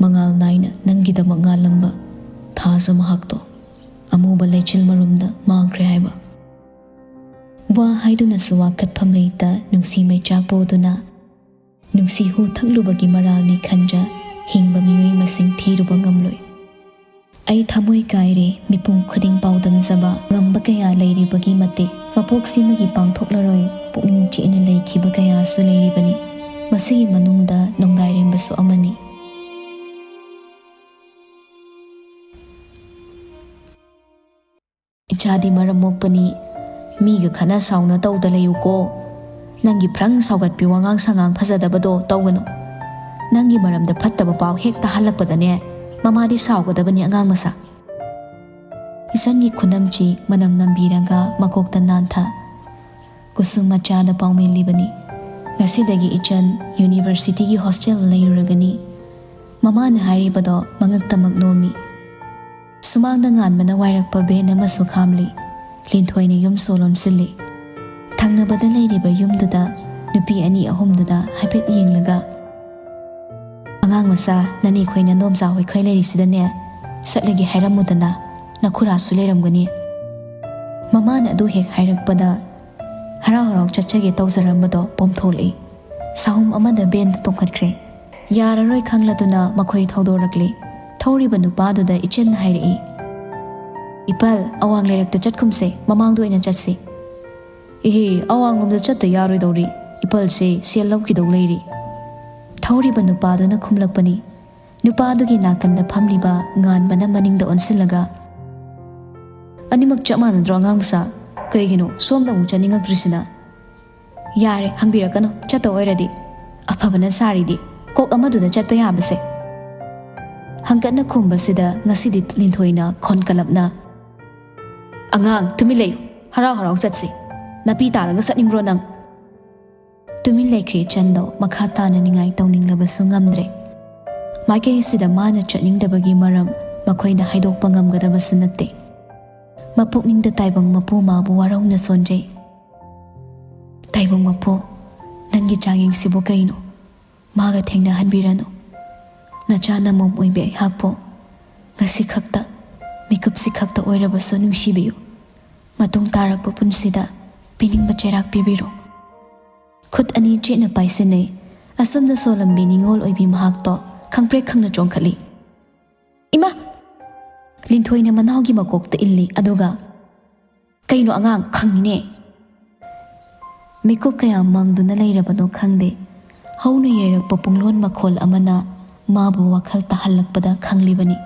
ꯃꯉꯥꯜ ꯅꯥꯏꯅ ꯅꯪꯒꯤꯗꯃꯛ ꯉꯥꯜꯂꯝꯕ ꯊꯥꯖ ꯃꯍꯥꯛꯇꯣ ꯑꯃꯨꯕ ꯂꯩꯆꯤꯜ ꯃꯔꯨꯝꯗ ꯃꯥꯡꯈ꯭ꯔꯦ ꯍꯥꯏꯕ꯫ ꯋꯥ ꯍꯥꯏꯗꯨꯅꯁꯨ ꯋꯥꯀꯠꯐꯝ ꯂꯩꯇ ꯅꯨꯡꯁꯤ ꯃꯩꯆꯥꯛ ꯄꯣꯗꯨꯅ ꯅꯨꯡꯁꯤ ꯍꯨ ꯊꯛꯂꯨꯕꯒꯤ ꯃꯔꯥꯜꯅꯤ ꯈꯟꯖ ꯍꯤꯡꯕ ꯃꯤꯑꯣꯏ ꯃꯁꯤꯡ ꯊꯤꯔꯨꯕ ꯉꯝꯂꯣꯏ꯫ ꯑꯩ ꯊꯃꯣꯏ ꯀꯥꯏꯔꯦ, ꯃꯤꯄꯨꯝ ꯈꯨꯗꯤꯡ ꯄꯥꯎꯗꯝꯖꯕ ꯉꯝꯕ ꯀꯌꯥ ꯂꯩꯔꯤꯕꯒꯤ ꯃꯇꯤꯛ ꯃꯄꯣꯛꯁꯤꯃꯒꯤ ꯄꯥꯡꯊꯣꯛꯂꯔꯣꯏ ꯄꯨꯛꯅꯤꯡ ꯆꯦꯠꯅ ꯂꯩꯈꯤꯕ ꯀꯌꯥꯁꯨ ꯂꯩꯔꯤꯕꯅꯤ꯫ ꯃꯁꯤꯒꯤ ꯃꯅꯨꯡꯗ ꯅꯣꯡꯗꯥꯏꯔꯦꯝꯕꯁꯨ ꯑꯃꯅꯤ꯫ ꯏꯆꯥꯗꯤ ꯃꯔꯝ ꯃꯣꯛꯄꯅꯤ, ꯃꯤꯒ ꯈꯠꯅ ꯁꯥꯎꯅ ꯇꯧꯗ ꯂꯩꯌꯨꯀꯣ꯫ ꯅꯪꯒꯤ ꯐ꯭ꯔꯪ ꯁꯥꯎꯒꯠꯄꯤ ꯋꯥꯉꯥꯡ ꯁꯉꯥꯡ ꯐꯖꯗꯕꯗꯣ ꯇꯧꯒꯅꯨ꯫ ꯅꯪꯒꯤ ꯃꯔꯝꯗ ꯐꯠꯇꯕ ꯄꯥꯎ ꯍꯦꯛ ꯇꯥꯍꯜꯂꯛꯄꯗꯅꯦ, ꯃꯃꯥꯗꯤ ꯁꯥꯎꯒꯗꯕꯅꯤ ꯑꯉꯥꯡ ꯃꯆꯥ꯫ ꯏꯆꯟꯒꯤ ꯈꯨꯅꯝꯆꯤ ꯃꯅꯝ ꯅꯝꯕꯤꯔꯒ ꯃꯀꯣꯛꯇ ꯅꯥꯟꯊ ꯀꯨꯁꯨꯝ ꯃꯆꯥꯗ ꯄꯥꯎꯃꯤꯜꯂꯤꯕꯅꯤ꯫ ꯉꯁꯤꯗꯒꯤ ꯏꯆꯟ ꯌꯨꯅꯤꯚꯔꯁꯤꯇꯤꯒꯤ ꯍꯣꯁꯇꯦꯜ ꯂꯩꯔꯨꯔꯒꯅꯤ꯫ ꯃꯃꯥꯅ ꯍꯥꯏꯔꯤꯕꯗꯣ ꯃꯉꯛꯇꯃꯛ ꯅꯣꯝꯃꯤ꯫ ꯁꯨꯃꯥꯡꯗ ꯉꯥꯟꯕꯅ ꯋꯥꯏꯔꯛꯄ ꯚꯦꯟ ꯑꯃꯁꯨ ꯈꯥꯝꯂꯤ꯫ ꯂꯤꯟꯊꯣꯏꯅ ꯌꯨꯝ ꯁꯣ ꯂꯣꯟꯁꯤꯜꯂꯤ꯫ ꯊꯪꯅꯕꯗ ꯂꯩꯔꯤꯕ ꯌꯨꯝꯗꯨꯗ ꯅꯨꯄꯤ ꯑꯅꯤ ꯑꯍꯨꯝꯗꯨꯗ ꯍꯥꯏꯐꯦꯠ ꯌꯦꯡꯂꯒ, "ꯑꯉꯥꯡ ꯃꯆꯥ, ꯅꯅꯦ ꯈꯣꯏ ꯅꯗꯣꯝꯆꯥ ꯍꯣꯏ ꯈꯣꯏ ꯂꯩꯔꯤꯁꯤꯗꯅꯦ, ꯆꯠꯂꯒꯦ ꯍꯥꯏꯔꯝꯃꯨꯗꯅ, ꯅꯈꯨꯔꯥꯁꯨ ꯂꯩꯔꯝꯒꯅꯤ꯫" ꯃꯃꯥꯅ ꯑꯗꯨ ꯍꯦꯛ ꯍꯥꯏꯔꯛꯄꯗ ꯍꯔꯥꯎ ꯍꯔꯥꯎ ꯆꯠꯆꯒꯦ ꯇꯧꯖꯔꯝꯕꯗꯣ ꯄꯣꯝꯊꯣꯛꯂꯛꯏ꯫ ꯁꯥꯍꯨꯝ ꯑꯃꯗ ꯚꯦꯟꯗ ꯇꯣꯡꯈꯠꯈ꯭ꯔꯦ꯫ ꯌꯥꯔꯔꯣꯏ ꯈꯪꯂꯗꯨꯅ ꯃꯈꯣꯏ ꯊꯧꯗꯣꯔꯛꯂꯤ꯫ ꯊꯧꯔꯤꯕ ꯅꯨꯄꯥꯗꯨꯗ ꯏꯆꯦꯟꯅ ꯍꯥꯏꯔꯛꯏ, "ꯏꯄꯜ, ꯑꯋꯥꯡ ꯂꯩꯔꯛꯇ ꯆꯠꯈꯨꯝꯁꯦ, ꯃꯃꯥꯡꯗ ꯑꯣꯏꯅ ꯆꯠꯁꯤ꯫" "ꯏꯍꯦ, ꯑꯋꯥꯡꯂꯣꯝꯗ ꯆꯠꯇ ꯌꯥꯔꯣꯏꯗꯧꯔꯤ, ꯏꯄꯜꯁꯦ ꯁꯦꯜ ꯂꯧꯈꯤꯗꯧ ꯂꯩꯔꯤ꯫" ꯊꯧꯔꯤꯕ ꯅꯨꯄꯥꯗꯨꯅ ꯈꯨꯝꯂꯛꯄꯅꯤ꯫ ꯅꯨꯄꯥꯗꯨꯒꯤ ꯅꯥꯀꯟꯗ ꯐꯝꯂꯤꯕ ꯉꯥꯟꯕꯅ ꯃꯅꯤꯡꯗ ꯑꯣꯟꯁꯤꯜꯂꯒ, "ꯑꯅꯤꯃꯛ ꯆꯞ ꯃꯥꯟꯅꯗ꯭ꯔꯣ, ꯑꯉꯥꯡ ꯃꯆꯥ? ꯀꯩꯒꯤꯅꯣ ꯁꯣꯝꯗ ꯑꯃꯨꯛ ꯆꯠꯅꯤꯡꯉꯛꯇ꯭ꯔꯤꯁꯤꯅ?" "ꯌꯥꯔꯦ, ꯍꯪꯕꯤꯔꯛꯀꯅꯨ, ꯆꯠꯇ ꯑꯣꯏꯔꯗꯤ꯫ ꯑꯐꯕꯅ ꯁꯥꯔꯤꯗꯤ, ꯀꯣꯛ ꯑꯃꯗꯨꯗ ꯆꯠꯄ ꯌꯥꯕꯁꯦ꯫" ꯍꯪꯀꯠꯅ ꯈꯨꯝꯕꯁꯤꯗ ꯉꯁꯤꯗꯤ ꯂꯤꯟꯊꯣꯏꯅ ꯈꯣꯟꯀꯂꯞꯅ, "ꯑꯉꯥꯡ, ꯇꯨꯃꯤꯟ ꯂꯩꯌꯨ, ꯍꯔꯥꯎ ꯍꯔꯥꯎ ꯆꯠꯁꯤ꯫ ꯅꯥꯄꯤ ꯇꯥꯔꯒ ꯆꯠꯅꯤꯡꯕ꯭ꯔꯣ ꯅꯪ?" ꯇꯨꯃꯤꯟ ꯂꯩꯈ꯭ꯔꯦ ꯏꯆꯟꯗꯣ꯫ ꯃꯈꯥ ꯇꯥꯅ ꯅꯤꯡꯉꯥꯏ ꯇꯧꯅꯤꯡꯂꯕꯁꯨ ꯉꯝꯗ꯭ꯔꯦ꯫ ꯃꯥꯏꯀꯩ ꯑꯁꯤꯗ ꯃꯥꯅ ꯆꯠꯅꯤꯡꯗꯕꯒꯤ ꯃꯔꯝ ꯃꯈꯣꯏꯗ ꯍꯥꯏꯗꯣꯛꯄ ꯉꯝꯒꯗꯕꯁꯨ ꯅꯠꯇꯦ꯫ ꯃꯄꯨꯛꯅꯤꯡꯗ ꯇꯥꯏꯕꯪ ꯃꯄꯨ ꯃꯥꯕꯨ ꯋꯥꯔꯧꯅ ꯁꯣꯟꯖꯩ꯫ "ꯇꯥꯏꯕꯪ ꯃꯄꯨ, ꯅꯪꯒꯤ ꯆꯥꯡꯌꯦꯡꯁꯤꯕꯨ ꯀꯩꯅꯣ? ꯃꯥꯒ ꯊꯦꯡꯅꯍꯟꯕꯤꯔꯅꯨ꯫ ꯅꯆꯥ ꯅꯃꯣꯝ ꯑꯣꯏꯕꯤ ꯑꯩꯍꯥꯛꯄꯨ ꯉꯁꯤ ꯈꯛꯇ, ꯃꯤꯀꯨꯞꯁꯤ ꯈꯛꯇ ꯑꯣꯏꯔꯕꯁꯨ ꯅꯨꯡꯁꯤꯕꯤꯌꯨ꯫ ꯃꯇꯨꯡ ꯇꯥꯔꯛꯄ ꯄꯨꯟꯁꯤꯗ ꯄꯤꯅꯤꯡꯕ ꯆꯩꯔꯥꯛ ꯄꯤꯕꯤꯔꯣ꯫" ꯈꯨꯠ ꯑꯅꯤ ꯆꯦꯠꯅ ꯄꯥꯏꯁꯤꯟꯅꯩ꯫ ꯑꯁꯣꯝꯗ ꯁꯣꯜꯂꯝꯕꯤ ꯅꯤꯉꯣꯜ ꯑꯣꯏꯕꯤ ꯃꯍꯥꯛꯇꯣ ꯈꯪꯄ꯭ꯔꯦꯛ ꯈꯪꯅ ꯆꯣꯡꯈꯠꯂꯤ꯫ "ꯏꯃꯥ!" ꯂꯤꯟꯊꯣꯏꯅ ꯃꯅꯥꯎꯒꯤ ꯃꯀꯣꯛꯇ ꯏꯜꯂꯤ, ꯑꯗꯨꯒ, "ꯀꯩꯅꯣ ꯑꯉꯥꯡ, ꯈꯪꯉꯤꯅꯦ꯫" ꯃꯤꯀꯨꯞ ꯀꯌꯥ ꯃꯪꯗꯨꯅ ꯂꯩꯔꯕꯅꯣ ꯈꯪꯗꯦ, ꯍꯧꯅ ꯌꯩꯔꯛꯄ ꯄꯨꯡꯂꯣꯟ ꯃꯈꯣꯜ ꯑꯃꯅ ꯃꯥꯕꯨ ꯋꯥꯈꯜ ꯇꯥꯍꯜꯂꯛꯄꯗ ꯈꯪꯂꯤꯕꯅꯤ꯫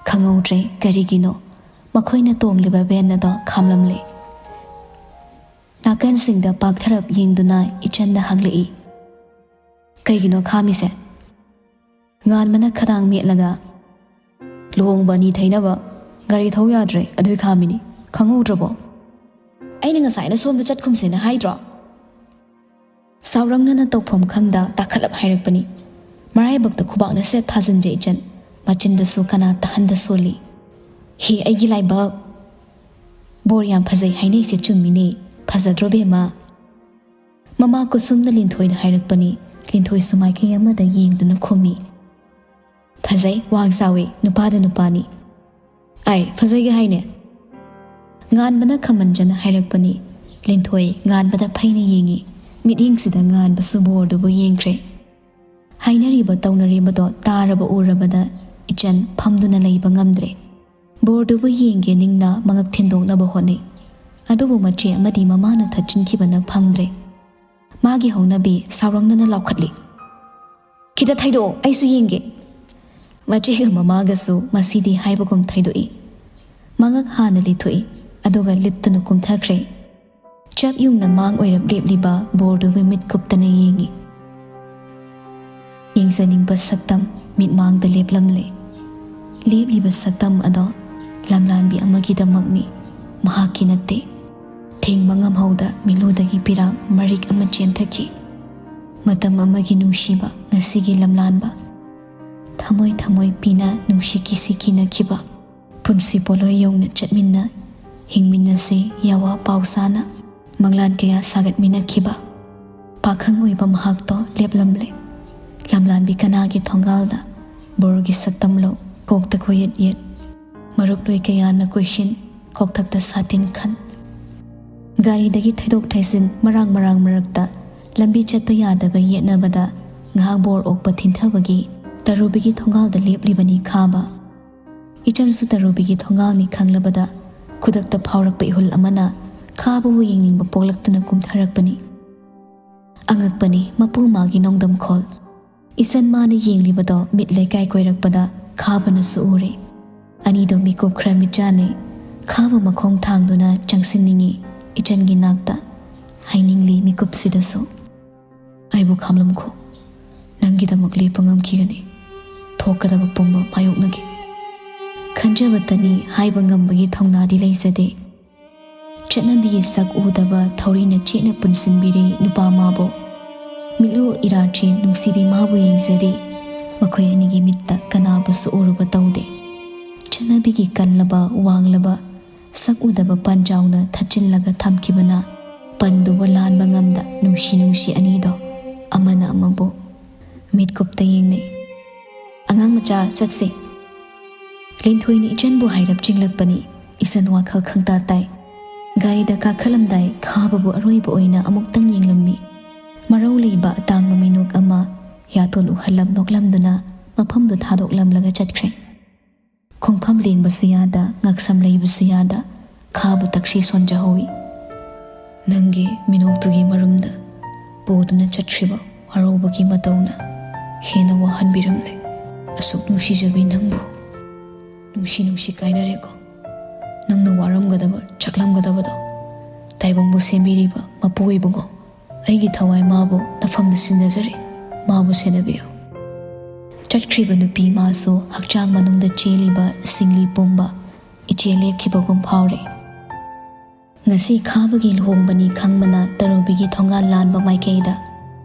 ꯈꯪꯍꯧꯗ꯭ꯔꯦ ꯀꯔꯤꯒꯤꯅꯣ ꯃꯈꯣꯏꯅ ꯇꯣꯡꯂꯤꯕ ꯚꯦꯟ ꯑꯗꯣ ꯈꯥꯝꯂꯝꯂꯦ꯫ ꯅꯥꯀꯟꯁꯤꯡꯗ ꯄꯥꯛꯊꯔꯞ ꯌꯦꯡꯗꯨꯅ ꯏꯆꯟꯅ ꯍꯪꯂꯛꯏ, "ꯀꯩꯒꯤꯅꯣ ꯈꯥꯝꯃꯤꯁꯦ?" ꯉꯥꯟꯕꯅ ꯈꯗꯥꯡ ꯃꯦꯠꯂꯒ, "ꯂꯨꯍꯣꯡꯕ ꯑꯅꯤ ꯊꯩꯅꯕ ꯒꯥꯔꯤ ꯊꯧ ꯌꯥꯗ꯭ꯔꯦ, ꯑꯗꯨꯏ ꯈꯥꯝꯃꯤꯅꯤ, ꯈꯪꯍꯧꯗ꯭ꯔꯕꯣ?" "ꯑꯩꯅ ꯉꯁꯥꯏꯅ ꯁꯣꯝꯗ ꯆꯠꯈꯨꯝꯁꯦꯅ ꯍꯥꯏꯗ꯭ꯔꯣ?" ꯁꯥꯎꯔꯪꯅꯅ ꯇꯧꯐꯝ ꯈꯪꯗ ꯇꯥꯈꯠꯂꯞ ꯍꯥꯏꯔꯛꯄꯅꯤ꯫ ꯃꯔꯥꯏꯕꯛꯇ ꯈꯨꯕꯥꯛꯅ ꯁꯦꯠ ꯊꯥꯖꯤꯟꯖꯩ ꯏꯆꯟ, ꯃꯆꯤꯟꯗꯁꯨ ꯀꯅꯥ ꯇꯥꯍꯟꯗ ꯁꯣꯜꯂꯤ꯫ "ꯍꯤ, ꯑꯩꯒꯤ ꯂꯥꯏꯕꯛ! ꯕꯣꯔ ꯌꯥꯝ ꯐꯖꯩ ꯍꯥꯏꯅꯩꯁꯦ ꯆꯨꯝꯃꯤꯅꯦ, ꯐꯖꯗ꯭ꯔꯣ ꯕꯦꯝꯃ?" ꯃꯃꯥ ꯀꯨꯁꯨꯝꯅ ꯂꯤꯟꯊꯣꯏꯗ ꯍꯥꯏꯔꯛꯄꯅꯤ꯫ ꯂꯤꯟꯊꯣꯏꯁꯨ ꯃꯥꯏꯀꯩ ꯑꯃꯗ ꯌꯦꯡꯗꯨꯅ ꯈꯨꯝꯃꯤ꯫ "ꯐꯖꯩ, ꯋꯥꯡ ꯆꯥꯎꯏ, ꯅꯨꯄꯥꯗ ꯅꯨꯄꯥꯅꯤ꯫ ꯑꯩ ꯐꯖꯩꯒ ꯍꯥꯏꯅꯦ?" ꯉꯥꯟꯕꯅ ꯈꯝꯃꯟꯖꯅ ꯍꯥꯏꯔꯛꯄꯅꯤ꯫ ꯂꯤꯟꯊꯣꯏ ꯉꯥꯟꯕꯗ ꯐꯩꯅ ꯌꯦꯡꯉꯤ꯫ ꯃꯤꯠꯌꯦꯡꯁꯤꯗ ꯉꯥꯟꯕꯁꯨ ꯕꯣꯔꯗꯨꯕꯨ ꯌꯦꯡꯈ꯭ꯔꯦ꯫ ꯍꯥꯏꯅꯔꯤꯕ ꯇꯧꯅꯔꯤꯕꯗꯣ ꯇꯥꯔꯕ ꯎꯔꯕꯗ ꯏꯆꯟ ꯐꯝꯗꯨꯅ ꯂꯩꯕ ꯉꯝꯗ꯭ꯔꯦ꯫ ꯕꯣꯔꯗꯨꯕꯨ ꯌꯦꯡꯒꯦ ꯅꯤꯡꯅ ꯃꯉꯛ ꯊꯤꯟꯗꯣꯛꯅꯕ ꯍꯣꯠꯅꯩ꯫ ꯑꯗꯨꯕꯨ ꯃꯆꯦ ꯑꯃꯗꯤ ꯃꯃꯥꯅ ꯊꯠꯆꯤꯟꯈꯤꯕꯅ ꯐꯪꯗ꯭ꯔꯦ꯫ ꯃꯥꯒꯤ ꯍꯧꯅꯕꯤ ꯁꯥꯎꯔꯪꯅꯅ ꯂꯥꯎꯈꯠꯂꯤ, "ꯈꯤꯇ ꯊꯩꯗꯣꯛꯑꯣ, ꯑꯩꯁꯨ ꯌꯦꯡꯒꯦ!" ꯃꯆꯦꯒ ꯃꯃꯥꯒꯁꯨ ꯃꯁꯤꯗꯤ ꯍꯥꯏꯕꯒꯨꯝ ꯊꯩꯗꯣꯛꯏ꯫ ꯃꯉꯛ ꯍꯥꯟꯅ ꯂꯤꯊꯣꯛꯏ, ꯑꯗꯨꯒ ꯂꯤꯠꯇꯨꯅ ꯀꯨꯝꯊꯈ꯭ꯔꯦ꯫ ꯆꯞ ꯌꯨꯡꯅ ꯃꯥꯡ ꯑꯣꯏꯔꯞ ꯂꯦꯞꯂꯤꯕ ꯕꯣꯔꯗꯨꯕꯨ ꯃꯤꯠ ꯀꯨꯞꯇꯅ ꯌꯦꯡꯉꯤ꯫ ꯌꯦꯡꯖꯅꯤꯡꯕ ꯁꯛꯇꯝ ꯃꯤꯠꯃꯥꯡꯗ ꯂꯦꯞꯂꯝꯂꯦ꯫ ꯂꯦꯞꯂꯤꯕ ꯁꯛꯇꯝ ꯑꯗꯣ ꯂꯝꯂꯥꯟꯕꯤ ꯑꯃꯒꯤꯗꯃꯛꯅꯤ, ꯃꯍꯥꯛꯀꯤ ꯅꯠꯇꯦ꯫ ꯊꯤꯡꯕ ꯉꯝꯍꯧꯗ ꯃꯤꯠꯂꯨꯗꯒꯤ ꯄꯤꯔꯥꯡ ꯃꯔꯤꯛ ꯑꯃ ꯆꯦꯟꯊꯈꯤ꯫ ꯃꯇꯝ ꯑꯃꯒꯤ ꯅꯨꯡꯁꯤꯕ, ꯉꯁꯤꯒꯤ ꯂꯝꯂꯥꯟꯕ꯫ ꯊꯃꯣꯏ ꯊꯃꯣꯏ ꯄꯤꯅ ꯅꯨꯡꯁꯤ ꯀꯤꯁꯤ ꯀꯤꯅꯈꯤꯕ꯫ ꯄꯨꯟꯁꯤ ꯄꯣꯂꯣꯏ ꯌꯧꯅ ꯆꯠꯃꯤꯟꯅ, ꯍꯤꯡꯃꯤꯟꯅꯁꯦ ꯌꯥꯋꯥ ꯄꯥꯎ ꯁꯥꯅ꯫ ꯃꯪꯂꯥꯟ ꯀꯌꯥ ꯁꯥꯒꯠꯃꯤꯟꯅꯈꯤꯕ꯫ ꯄꯥꯈꯪ ꯑꯣꯏꯕ ꯃꯍꯥꯛꯇꯣ ꯂꯦꯞꯂꯝꯂꯦ꯫ ꯂꯝꯂꯥꯟꯕꯤ ꯀꯅꯥꯒꯤ ꯊꯣꯡꯒꯥꯜꯗ? ꯕꯣꯔꯒꯤ ꯁꯛꯇꯝꯂꯣ? ꯀꯣꯛꯇ ꯀꯣꯌꯦꯠ ꯌꯦꯠ꯫ ꯃꯔꯨꯞꯂꯣꯏ ꯀꯌꯥꯅ ꯀꯣꯏꯁꯤꯟ, ꯀꯣꯛꯊꯛꯇ ꯁꯥꯇꯤꯟ ꯈꯟ꯫ ꯒꯥꯔꯤꯗꯒꯤ ꯊꯩꯗꯣꯛ ꯊꯩꯖꯤꯟ, ꯃꯔꯥꯡ ꯃꯔꯥꯡ ꯃꯔꯛꯇ ꯂꯝꯕꯤ ꯆꯠꯄ ꯌꯥꯗꯕ ꯌꯦꯠꯅꯕꯗ ꯉꯥꯏꯍꯥꯛ ꯕꯣꯔ ꯑꯣꯛꯄ ꯊꯤꯟꯊꯕꯒꯤ ꯇꯔꯨꯕꯤꯒꯤ ꯊꯣꯡꯒꯥꯜꯗ ꯂꯦꯞꯂꯤꯕꯅꯤ ꯈꯥꯕ꯫ ꯏꯆꯟꯁꯨ ꯇꯔꯨꯕꯤꯒꯤ ꯊꯣꯡꯒꯥꯜꯅꯤ ꯈꯪꯂꯕꯗ ꯈꯨꯗꯛꯇ ꯐꯥꯎꯔꯛꯄ ꯏꯍꯨꯜ ꯑꯃꯅ ꯈꯥꯕꯕꯨ ꯌꯦꯡꯅꯤꯡꯕ ꯄꯣꯛꯂꯛꯇꯨꯅ ꯀꯨꯝꯊꯔꯛꯄꯅꯤ꯫ ꯑꯉꯛꯄꯅꯤ ꯃꯄꯨ ꯃꯥꯒꯤ ꯅꯣꯡꯗꯝꯈꯣꯜ꯫ ꯏꯆꯟ ꯃꯥꯅ ꯌꯦꯡꯂꯤꯕꯗꯣ ꯃꯤꯠ ꯂꯩꯀꯥꯏ ꯀꯣꯏꯔꯛꯄꯗ ꯈꯥꯕꯅꯁꯨ ꯎꯔꯦ꯫ ꯑꯅꯤꯗꯣ ꯃꯤꯀꯨꯞ ꯈꯔ ꯃꯤꯠꯆꯥꯟꯅꯩ꯫ ꯈꯥꯕ ꯃꯈꯣꯡ ꯊꯥꯡꯗꯨꯅ ꯆꯪꯁꯤꯟꯅꯤꯡꯏ ꯏꯆꯟꯒꯤ ꯅꯥꯛꯇ꯫ ꯍꯥꯏꯅꯤꯡꯂꯤ ꯃꯤꯀꯨꯞꯁꯤꯗꯁꯨ, "ꯑꯩꯕꯨ ꯈꯥꯝꯂꯝꯈꯣ꯫ ꯅꯪꯒꯤꯗꯃꯛ ꯂꯦꯞꯄ ꯉꯝꯈꯤꯒꯅꯤ꯫ ꯊꯣꯛꯀꯗꯕ ꯄꯨꯝꯕ ꯃꯥꯌꯣꯛꯅꯒꯦ꯫" ꯈꯟꯖꯕꯇꯅꯤ, ꯍꯥꯏꯕ ꯉꯝꯕꯒꯤ ꯊꯧꯅꯥꯗꯤ ꯂꯩꯖꯗꯦ꯫ ꯆꯠꯅꯕꯤꯒꯤ ꯁꯛ ꯎꯗꯕ ꯊꯧꯔꯤꯅ ꯆꯦꯠꯅ ꯄꯨꯟꯁꯤꯟꯕꯤꯔꯦ ꯅꯨꯄꯥ ꯃꯥꯕꯨ꯫ ꯃꯤꯠꯂꯨ ꯏꯔꯥꯆꯦ ꯅꯨꯡꯁꯤꯕꯤ ꯃꯥꯕꯨ ꯌꯦꯡꯖꯔꯤ꯫ ꯃꯈꯣꯏ ꯑꯅꯤꯒꯤ ꯃꯤꯠꯇ ꯀꯅꯥꯕꯨꯁꯨ ꯎꯔꯨꯕ ꯇꯧꯗꯦ꯫ ꯆꯠꯅꯕꯤꯒꯤ ꯀꯜꯂꯕ, ꯋꯥꯡꯂꯕ, ꯁꯛ ꯎꯗꯕ ꯄꯟꯖꯥꯎꯅ ꯊꯠꯆꯤꯜꯂꯒ ꯊꯝꯈꯤꯕꯅ ꯄꯟꯗꯨꯕꯨ ꯂꯥꯟꯕ ꯉꯝꯗ ꯅꯨꯡꯁꯤ ꯅꯨꯡꯁꯤ ꯑꯅꯤꯗꯣ ꯑꯃꯅ ꯑꯃꯕꯨ ꯃꯤꯠꯀꯨꯞꯇ ꯌꯦꯡꯅꯩ꯫ "ꯑꯉꯥꯡ ꯃꯆꯥ, ꯆꯠꯁꯦ!" ꯂꯤꯟꯊꯣꯏꯅ ꯏꯆꯟꯕꯨ ꯍꯥꯏꯔꯞ ꯆꯤꯡꯂꯛꯄꯅꯤ꯫ ꯏꯆꯟ ꯋꯥꯈꯜ ꯈꯪꯇꯥ ꯇꯥꯏ꯫ ꯒꯥꯔꯤꯗ ꯀꯥꯈꯠꯂꯝꯗꯥꯏ ꯈꯥꯕꯕꯨ ꯑꯔꯣꯏꯕ ꯑꯣꯏꯅ ꯑꯃꯨꯛꯇꯪ ꯌꯦꯡꯂꯝꯃꯤ꯫ ꯃꯔꯧ ꯂꯩꯕ ꯑꯇꯥꯡꯕ ꯃꯤꯅꯣꯛ ꯑꯃ ꯌꯥꯇꯣꯟ ꯎꯍꯜꯂꯞ ꯅꯣꯛꯂꯝꯗꯨꯅ ꯃꯐꯝꯗꯨ ꯊꯥꯗꯣꯛꯂꯝꯂꯒ ꯆꯠꯈ꯭ꯔꯦ꯫ ꯈꯣꯡꯐꯝ ꯂꯦꯡꯕꯁꯨ ꯌꯥꯗ, ꯉꯛꯁꯝ ꯂꯩꯕꯁꯨ ꯌꯥꯗ, ꯈꯥꯕ ꯇꯛꯁꯤ ꯁꯣꯟꯖꯍꯧꯏ꯫ "ꯅꯪꯒꯤ ꯃꯤꯅꯣꯛꯇꯨꯒꯤ ꯃꯔꯨꯝꯗ ꯄꯨꯗꯨꯅ ꯆꯠꯈ꯭ꯔꯤꯕ ꯋꯥꯔꯧꯕꯒꯤ ꯃꯇꯧꯅ ꯍꯦꯟꯅ ꯋꯥꯍꯟꯕꯤꯔꯝꯂꯦ꯫ ꯑꯁꯨꯛ ꯅꯨꯡꯁꯤꯖꯕꯤ ꯅꯪꯕꯨ ꯅꯨꯡꯁꯤ ꯅꯨꯡꯁꯤ ꯀꯥꯏꯅꯔꯦꯀꯣ꯫ ꯅꯪꯅ ꯋꯥꯔꯝꯒꯗꯕ, ꯆꯥꯛꯂꯝꯒꯗꯕꯗꯣ ꯇꯥꯏꯕꯪꯕꯨ ꯁꯦꯝꯕꯤꯔꯤꯕ ꯃꯄꯨ ꯏꯕꯨꯡꯉꯣ꯫ ꯑꯩꯒꯤ ꯊꯋꯥꯏ ꯃꯥꯕꯨ ꯅꯐꯝꯗ ꯁꯤꯟꯅꯖꯔꯤ꯫ ꯃꯥꯕꯨ ꯁꯦꯟꯅꯕꯤꯌꯨ꯫" ꯆꯠꯈ꯭ꯔꯤꯕ ꯅꯨꯄꯤ ꯃꯥꯁꯨ ꯍꯛꯆꯥꯡ ꯃꯅꯨꯡꯗ ꯆꯦꯜꯂꯤꯕ ꯁꯤꯡꯂꯤ ꯄꯨꯝꯕ ꯏꯆꯦꯜ ꯂꯦꯞꯈꯤꯕꯒꯨꯝ ꯐꯥꯎꯔꯦ꯫ ꯉꯁꯤ ꯈꯥꯕꯒꯤ ꯂꯨꯍꯣꯡꯕꯅꯤ ꯈꯪꯕꯅ ꯇꯔꯨꯕꯤꯒꯤ ꯊꯣꯡꯒꯥꯜ ꯂꯥꯟꯕ ꯃꯥꯏꯀꯩꯗ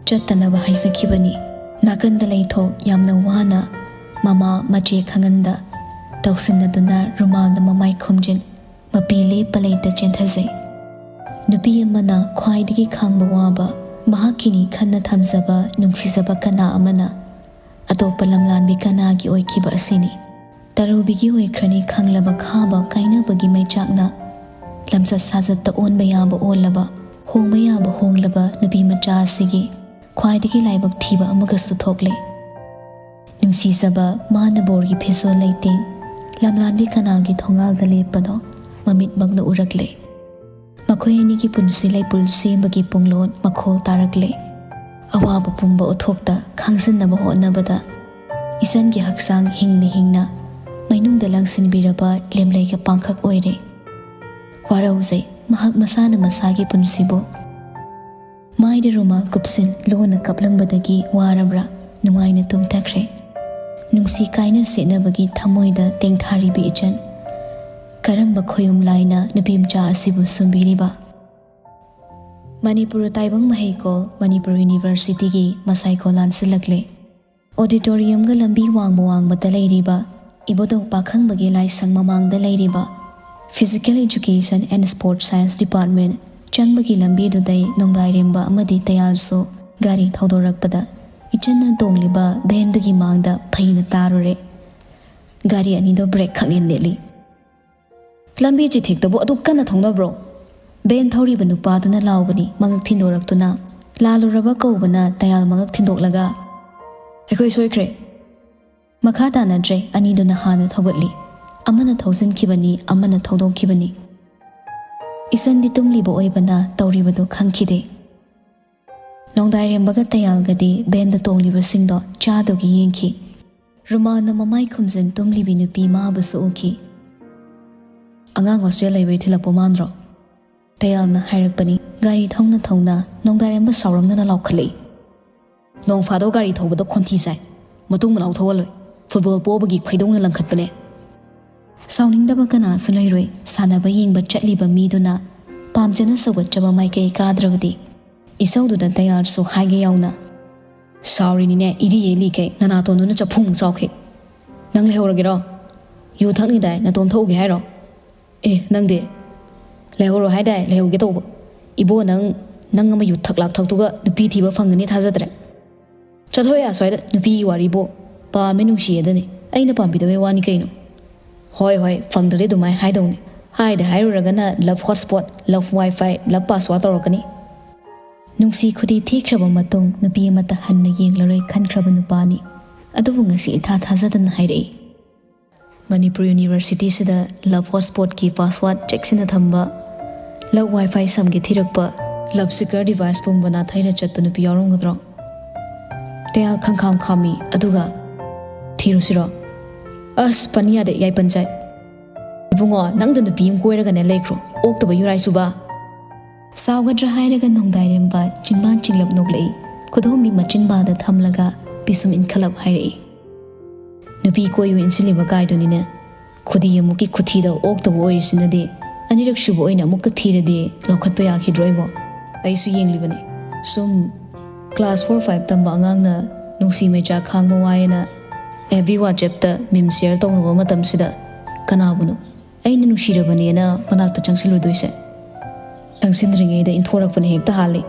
ꯆꯠꯇꯅꯕ ꯍꯥꯏꯖꯈꯤꯕꯅꯤ꯫ ꯅꯥꯀꯟꯗ ꯂꯩꯊꯣꯛ ꯌꯥꯝꯅ ꯋꯥꯅ ꯃꯃꯥ ꯃꯆꯦ ꯈꯪꯍꯟꯗ ꯇꯧꯁꯤꯟꯅꯗꯨꯅ ꯔꯨꯃꯥꯜꯅ ꯃꯃꯥꯏ ꯈꯨꯝꯖꯤꯟ ꯃꯄꯤ ꯂꯦꯞꯄ ꯂꯩꯇ ꯆꯦꯟꯊꯖꯩ꯫ ꯅꯨꯄꯤ ꯑꯃꯅ ꯈ꯭ꯋꯥꯏꯗꯒꯤ ꯈꯥꯡꯕ ꯋꯥꯕ, ꯃꯍꯥꯛꯀꯤꯅꯤ ꯈꯟꯅ ꯊꯝꯖꯕ, ꯅꯨꯡꯁꯤꯖꯕ ꯀꯅꯥ ꯑꯃꯅ ꯑꯇꯣꯞꯄ ꯂꯝꯂꯥꯟꯕꯤ ꯀꯅꯥꯒꯤ ꯑꯣꯏꯈꯤꯕ ꯑꯁꯤꯅꯤ꯫ ꯇꯔꯨꯕꯤꯒꯤ ꯑꯣꯏꯈ꯭ꯔꯅꯤ ꯈꯪꯂꯕ ꯈꯥꯕ ꯀꯥꯏꯅꯕꯒꯤ ꯃꯩꯆꯥꯛꯅ ꯂꯝꯆꯠ ꯁꯥꯖꯠꯇ ꯑꯣꯟꯕ ꯌꯥꯕ ꯑꯣꯜꯂꯕ, ꯍꯣꯡꯕ ꯌꯥꯕ ꯍꯣꯡꯂꯕ ꯅꯨꯄꯤ ꯃꯆꯥ ꯑꯁꯤꯒꯤ ꯈ꯭ꯋꯥꯏꯗꯒꯤ ꯂꯥꯏꯕꯛ ꯊꯤꯕ ꯑꯃꯒꯁꯨ ꯊꯣꯛꯂꯦ꯫ ꯅꯨꯡꯁꯤꯖꯕ ꯃꯥꯅ ꯕꯣꯔꯒꯤ ꯐꯤꯖꯣꯜ ꯂꯩꯇꯦꯡ ꯂꯝꯂꯥꯟꯕꯤ ꯀꯅꯥꯒꯤ ꯊꯣꯡꯒꯥꯜꯗ ꯂꯦꯞꯄꯗꯣ ꯃꯃꯤꯠꯃꯛꯅ ꯎꯔꯛꯂꯦ꯫ ꯃꯈꯣꯏ ꯑꯅꯤꯒꯤ ꯄꯨꯟꯁꯤ ꯂꯩꯄꯨꯜ ꯁꯦꯝꯕꯒꯤ ꯄꯨꯡꯂꯣꯟ ꯃꯈꯣꯜ ꯇꯥꯔꯛꯂꯦ꯫ ꯑꯋꯥꯕ ꯄꯨꯝꯕ ꯎꯠꯊꯣꯛꯇ ꯈꯥꯡꯖꯤꯟꯅꯕ ꯍꯣꯠꯅꯕꯗ ꯏꯆꯟꯒꯤ ꯍꯛꯆꯥꯡ ꯍꯤꯡꯅ ꯍꯤꯡꯅ ꯃꯩꯅꯨꯡꯗ ꯂꯪꯁꯤꯟꯕꯤꯔꯕ ꯂꯦꯝꯂꯩꯒ ꯄꯥꯡꯈꯛ ꯑꯣꯏꯔꯦ꯫ ꯋꯥꯔꯧꯖꯩ ꯃꯍꯥꯛ ꯃꯁꯥꯅ ꯃꯁꯥꯒꯤ ꯄꯨꯟꯁꯤꯕꯨ꯫ ꯃꯥꯏꯗ ꯔꯨꯃꯥꯜ ꯀꯨꯞꯁꯤꯟ ꯂꯣꯟꯅ ꯀꯞꯂꯝꯕꯗꯒꯤ ꯋꯥꯔꯕ꯭ꯔꯥ ꯅꯨꯡꯉꯥꯏꯅ ꯇꯨꯝꯊꯈ꯭ꯔꯦ꯫ ꯅꯨꯡꯁꯤ ꯀꯥꯏꯅ ꯁꯦꯠꯅꯕꯒꯤ ꯊꯃꯣꯏꯗ ꯇꯦꯡꯊꯥꯔꯤꯕꯤ ꯏꯆꯟ꯫ ꯀꯔꯝꯕ ꯈꯣꯌꯨꯝ ꯂꯥꯏꯅ ꯅꯨꯄꯤꯃꯆꯥ ꯑꯁꯤꯕꯨ ꯁꯨꯝꯕꯤꯔꯤꯕ? ꯃꯅꯤꯄꯨꯔ ꯇꯥꯏꯕꯪ ꯃꯍꯩꯀꯣꯜ, ꯃꯅꯤꯄꯨꯔ ꯌꯨꯅꯤꯚꯔꯁꯤꯇꯤꯒꯤ ꯃꯁꯥꯏꯀꯣꯜ ꯂꯥꯟꯁꯤꯜꯂꯛꯂꯦ꯫ ꯑꯣꯗꯤꯇꯣꯔꯤꯌꯝꯒ ꯂꯝꯕꯤ ꯋꯥꯡꯃ ꯋꯥꯡꯃꯗ ꯂꯩꯔꯤꯕ ꯏꯕꯣꯇꯣꯡ ꯄꯥꯈꯪꯕꯒꯤ ꯂꯥꯏꯁꯪ ꯃꯃꯥꯡꯗ ꯂꯩꯔꯤꯕ Physical Education and Sports Science Department ꯆꯪꯕꯒꯤ ꯂꯝꯕꯤꯗꯨꯗꯩ ꯅꯣꯡꯗꯥꯏꯔꯦꯝꯕ ꯑꯃꯗꯤ ꯇꯌꯥꯜꯁꯨ ꯒꯥꯔꯤ ꯊꯧꯗꯣꯔꯛꯄꯗ ꯏꯆꯟꯅ ꯇꯣꯡꯂꯤꯕ ꯚꯦꯟꯗꯨꯒꯤ ꯃꯥꯡꯗ ꯐꯩꯅ ꯇꯥꯔꯨꯔꯦ꯫ ꯒꯥꯔꯤ ꯑꯅꯤꯗꯣ ꯕ꯭ꯔꯦꯛ ꯈꯛꯅꯦ ꯅꯦꯠꯂꯤ꯫ "ꯂꯝꯕꯤ ꯆꯤꯊꯦꯛꯇꯕꯨ ꯑꯗꯨꯛ ꯀꯟꯅ ꯊꯧꯅꯕ꯭ꯔꯣ?" ꯚꯦꯟ ꯊꯧꯔꯤꯕ ꯅꯨꯄꯥꯗꯨꯅ ꯂꯥꯎꯕꯅꯤ, ꯃꯉꯛ ꯊꯤꯟꯗꯣꯔꯛꯇꯨꯅ꯫ ꯂꯥꯜꯂꯨꯔꯕ ꯀꯧꯕꯅ ꯇꯌꯥꯜ ꯃꯉꯛ ꯊꯤꯟꯗꯣꯛꯂꯒ, "ꯑꯩꯈꯣꯏ ꯁꯣꯏꯈ꯭ꯔꯦ꯫ ꯃꯈꯥ ꯇꯥꯅꯗ꯭ꯔꯦ꯫" ꯑꯅꯤꯗꯨꯅ ꯍꯥꯟꯅ ꯊꯧꯒꯠꯂꯤ꯫ ꯑꯃꯅ ꯊꯧꯖꯤꯟꯈꯤꯕꯅꯤ, ꯑꯃꯅ ꯊꯧꯗꯣꯛꯈꯤꯕꯅꯤ꯫ ꯏꯆꯟꯗꯤ ꯇꯨꯝꯂꯤꯕ ꯑꯣꯏꯕꯅ ꯇꯧꯔꯤꯕꯗꯨ ꯈꯪꯈꯤꯗꯦ꯫ ꯅꯣꯡꯗꯥꯏꯔꯦꯝꯕꯒ ꯇꯌꯥꯜꯒꯗꯤ ꯚꯦꯟꯗ ꯇꯣꯡꯂꯤꯕꯁꯤꯡꯗꯣ ꯆꯥꯗꯨꯒꯤ ꯌꯦꯡꯈꯤ꯫ ꯔꯨꯃꯥꯜꯅ ꯃꯃꯥꯏ ꯈꯨꯝꯖꯤꯟ ꯇꯨꯝꯂꯤꯕꯤ ꯅꯨꯄꯤ ꯃꯥꯕꯨꯁꯨ ꯎꯈꯤ꯫ "ꯑꯉꯥꯡ ꯍꯣꯁꯇꯦꯜ ꯂꯩꯕꯩ ꯊꯤꯜꯂꯛꯄ ꯃꯥꯟꯗ꯭ꯔꯣ?" ꯇꯌꯥꯜꯅ ꯍꯥꯏꯔꯛꯄꯅꯤ꯫ ꯒꯥꯔꯤ ꯊꯧꯅ ꯊꯧꯅ ꯅꯣꯡꯗꯥꯏꯔꯦꯝꯕ ꯁꯥꯎꯔꯝꯗꯅ ꯂꯥꯎꯈꯠꯂꯛꯏ꯫ "ꯅꯣꯡ ꯐꯥꯗꯣꯛ ꯒꯥꯔꯤ ꯊꯧꯕꯗ ꯈꯣꯟꯊꯤ ꯆꯥꯏ꯫ ꯃꯇꯨꯡ ꯃꯅꯥꯎ ꯊꯧꯍꯜꯂꯣꯏ꯫ ꯐꯨꯠꯕꯣꯜ ꯄꯣꯕꯒꯤ ꯈꯣꯏꯗꯧꯅ ꯂꯪꯈꯠꯄꯅꯦ꯫" ꯁꯥꯎꯅꯤꯡꯗꯕ ꯀꯅꯥꯁꯨ ꯂꯩꯔꯣꯏ꯫ ꯁꯥꯟꯅꯕ ꯌꯦꯡꯕ ꯆꯠꯂꯤꯕ ꯃꯤꯗꯨꯅ ꯄꯥꯝꯖꯅ ꯁꯧꯒꯠꯆꯕ ꯃꯥꯏꯀꯩ ꯀꯥꯗ꯭ꯔꯕꯗꯤ꯫ ꯏꯁꯧꯗꯨꯗ ꯇꯌꯥꯜꯁꯨ ꯍꯥꯏꯒꯦ ꯌꯥꯎꯅ, "ꯁꯥꯎꯔꯤꯅꯤꯅꯦ, ꯏꯔꯤ ꯌꯦꯂꯤꯈꯩ, ꯅꯅꯥꯇꯣꯟꯗꯨꯅ ꯆꯐꯨꯃꯨꯛ ꯆꯥꯎꯈꯩ꯫ ꯅꯪ ꯂꯩꯍꯧꯔꯒꯦꯔꯣ? ꯌꯨ ꯊꯛꯅꯤꯗꯥꯏ, ꯅꯇꯣꯝ ꯊꯛꯎꯒꯦ ꯍꯥꯏꯔꯣ? ꯑꯦ, ꯅꯪꯗꯤ? ꯂꯩꯍꯧꯔꯣ ꯍꯥꯏꯗꯥꯏ, ꯂꯩꯍꯧꯒꯦ ꯇꯧꯕ꯫ ꯏꯕꯣ, ꯅꯪ, ꯅꯪ ꯑꯃ ꯌꯨ ꯊꯛꯂꯥꯛ ꯊꯛꯇꯨꯒ ꯅꯨꯄꯤ ꯊꯤꯕ ꯐꯪꯒꯅꯤ ꯊꯥꯖꯗ꯭ꯔꯦ꯫ ꯆꯠꯊꯣꯛꯑꯦ ꯑꯁ꯭ꯋꯥꯏꯗ, ꯅꯨꯄꯤꯒꯤ ꯋꯥꯔꯤꯕꯣ꯫ ꯄꯥꯝꯃꯦ ꯅꯨꯡꯁꯤꯌꯦꯗꯅꯤ꯫ ꯑꯩꯅ ꯄꯥꯝꯕꯤꯗꯕꯩ ꯋꯥꯅꯤ ꯀꯩꯅꯣ꯫ ꯍꯣꯏ, ꯍꯣꯏ, ꯐꯪꯗ꯭ꯔꯗꯤ ꯑꯗꯨꯃꯥꯏ ꯍꯥꯏꯗꯧꯅꯤ꯫ ꯍꯥꯏꯗ ꯍꯥꯏꯔꯨꯔꯒꯅ love hotspot, love wifi, love password ꯇꯧꯔꯛꯀꯅꯤ꯫" ꯅꯨꯡꯁꯤ ꯈꯨꯗꯤ ꯊꯤꯈ꯭ꯔꯕ ꯃꯇꯨꯡ ꯅꯨꯄꯤ ꯑꯃꯠꯇ ꯍꯟꯅ ꯌꯦꯡꯂꯔꯣꯏ ꯈꯟꯈ꯭ꯔꯕ ꯅꯨꯄꯥꯅꯤ꯫ ꯑꯗꯨꯕꯨ ꯉꯁꯤ ꯏꯊꯥ ꯊꯥꯖꯗꯅ ꯍꯥꯏꯔꯛꯏ꯫ ꯃꯅꯤꯄꯨꯔ ꯌꯨꯅꯤꯚꯔꯁꯤꯇꯤꯁꯤꯗ love hotspotꯀꯤ password ꯆꯦꯛꯁꯤꯟꯅ ꯊꯝꯕ, love wifi ꯁꯝꯒꯦ ꯊꯤꯔꯛꯄ, love seeker device ꯄꯨꯝꯕ ꯅꯥꯊꯩꯔ ꯆꯠꯄ ꯅꯨꯄꯤ ꯌꯥꯎꯔꯝꯒꯗ꯭ꯔꯣ? ꯇꯌꯥꯜ ꯈꯪꯈꯥꯝ ꯈꯥꯝꯃꯤ, ꯑꯗꯨꯒ, "ꯊꯤꯔꯨꯁꯤꯔꯣ?" "ꯑꯁ, ꯄꯟ ꯌꯥꯗꯦ, ꯌꯥꯏꯄꯟ ꯆꯥꯏ꯫" "ꯏꯕꯨꯡꯉꯣ, ꯅꯪꯗ ꯅꯨꯄꯤ ꯑꯃ ꯀꯣꯏꯔꯒꯅꯦ ꯂꯩꯈ꯭ꯔꯣ, ꯑꯣꯛꯇꯕ ꯌꯨꯔꯥꯏ ꯆꯨꯕ꯫" ꯁꯥꯎꯒꯗ꯭ꯔꯥ ꯍꯥꯏꯔꯒ ꯅꯣꯡꯗꯥꯏꯔꯦꯝꯕ ꯆꯤꯟꯕꯥꯟ ꯆꯤꯡꯂꯞ ꯅꯣꯛꯂꯛꯏ꯫ ꯈꯨꯗꯣꯝꯕꯤ ꯃꯆꯤꯟꯕꯥꯗ ꯊꯝꯂꯒ ꯄꯤꯁꯨꯝ ꯏꯟꯈꯠꯂꯞ ꯍꯥꯏꯔꯛꯏ꯫ "ꯅꯨꯄꯤ ꯀꯣꯏꯌꯨ ꯏꯟꯁꯤꯜꯂꯤꯕ ꯀꯥꯏꯗꯨꯅꯤꯅꯦ꯫ ꯈꯨꯗꯤ ꯑꯃꯨꯛꯀꯤ ꯈꯨꯊꯤꯗ ꯑꯣꯛꯇꯕ ꯑꯣꯏꯔꯤꯁꯤꯅꯗꯤ ꯑꯅꯤꯔꯛ ꯁꯨꯕ ꯑꯣꯏꯅ ꯑꯃꯨꯛꯀ ꯊꯤꯔꯗꯤ ꯂꯧꯈꯠꯄ ꯌꯥꯈꯤꯗ꯭ꯔꯣ ꯏꯕꯣ?" ꯑꯩꯁꯨ ꯌꯦꯡꯂꯤꯕꯅꯤ꯫ ꯁꯨꯝ class four five ꯇꯝꯕ ꯑꯉꯥꯡꯅ ꯅꯨꯡꯁꯤ ꯃꯩꯆꯥꯛ ꯈꯥꯡꯕ ꯋꯥꯏꯌꯦꯅ F B WhatsAppꯇ meme share ꯇꯧꯅꯕ ꯃꯇꯝꯁꯤꯗ ꯀꯅꯥꯕꯨꯅꯣ ꯑꯩꯅ ꯅꯨꯡꯁꯤꯔꯕꯅꯦꯅ ꯃꯅꯥꯛꯇ ꯆꯪꯁꯤꯜꯂꯨꯗꯣꯏꯁꯦ? ꯆꯪꯁꯤꯟꯗ꯭ꯔꯤꯉꯩꯗ ꯏꯟꯊꯣꯔꯛꯄꯅ ꯍꯦꯛꯇ ꯍꯥꯜꯂꯤ꯫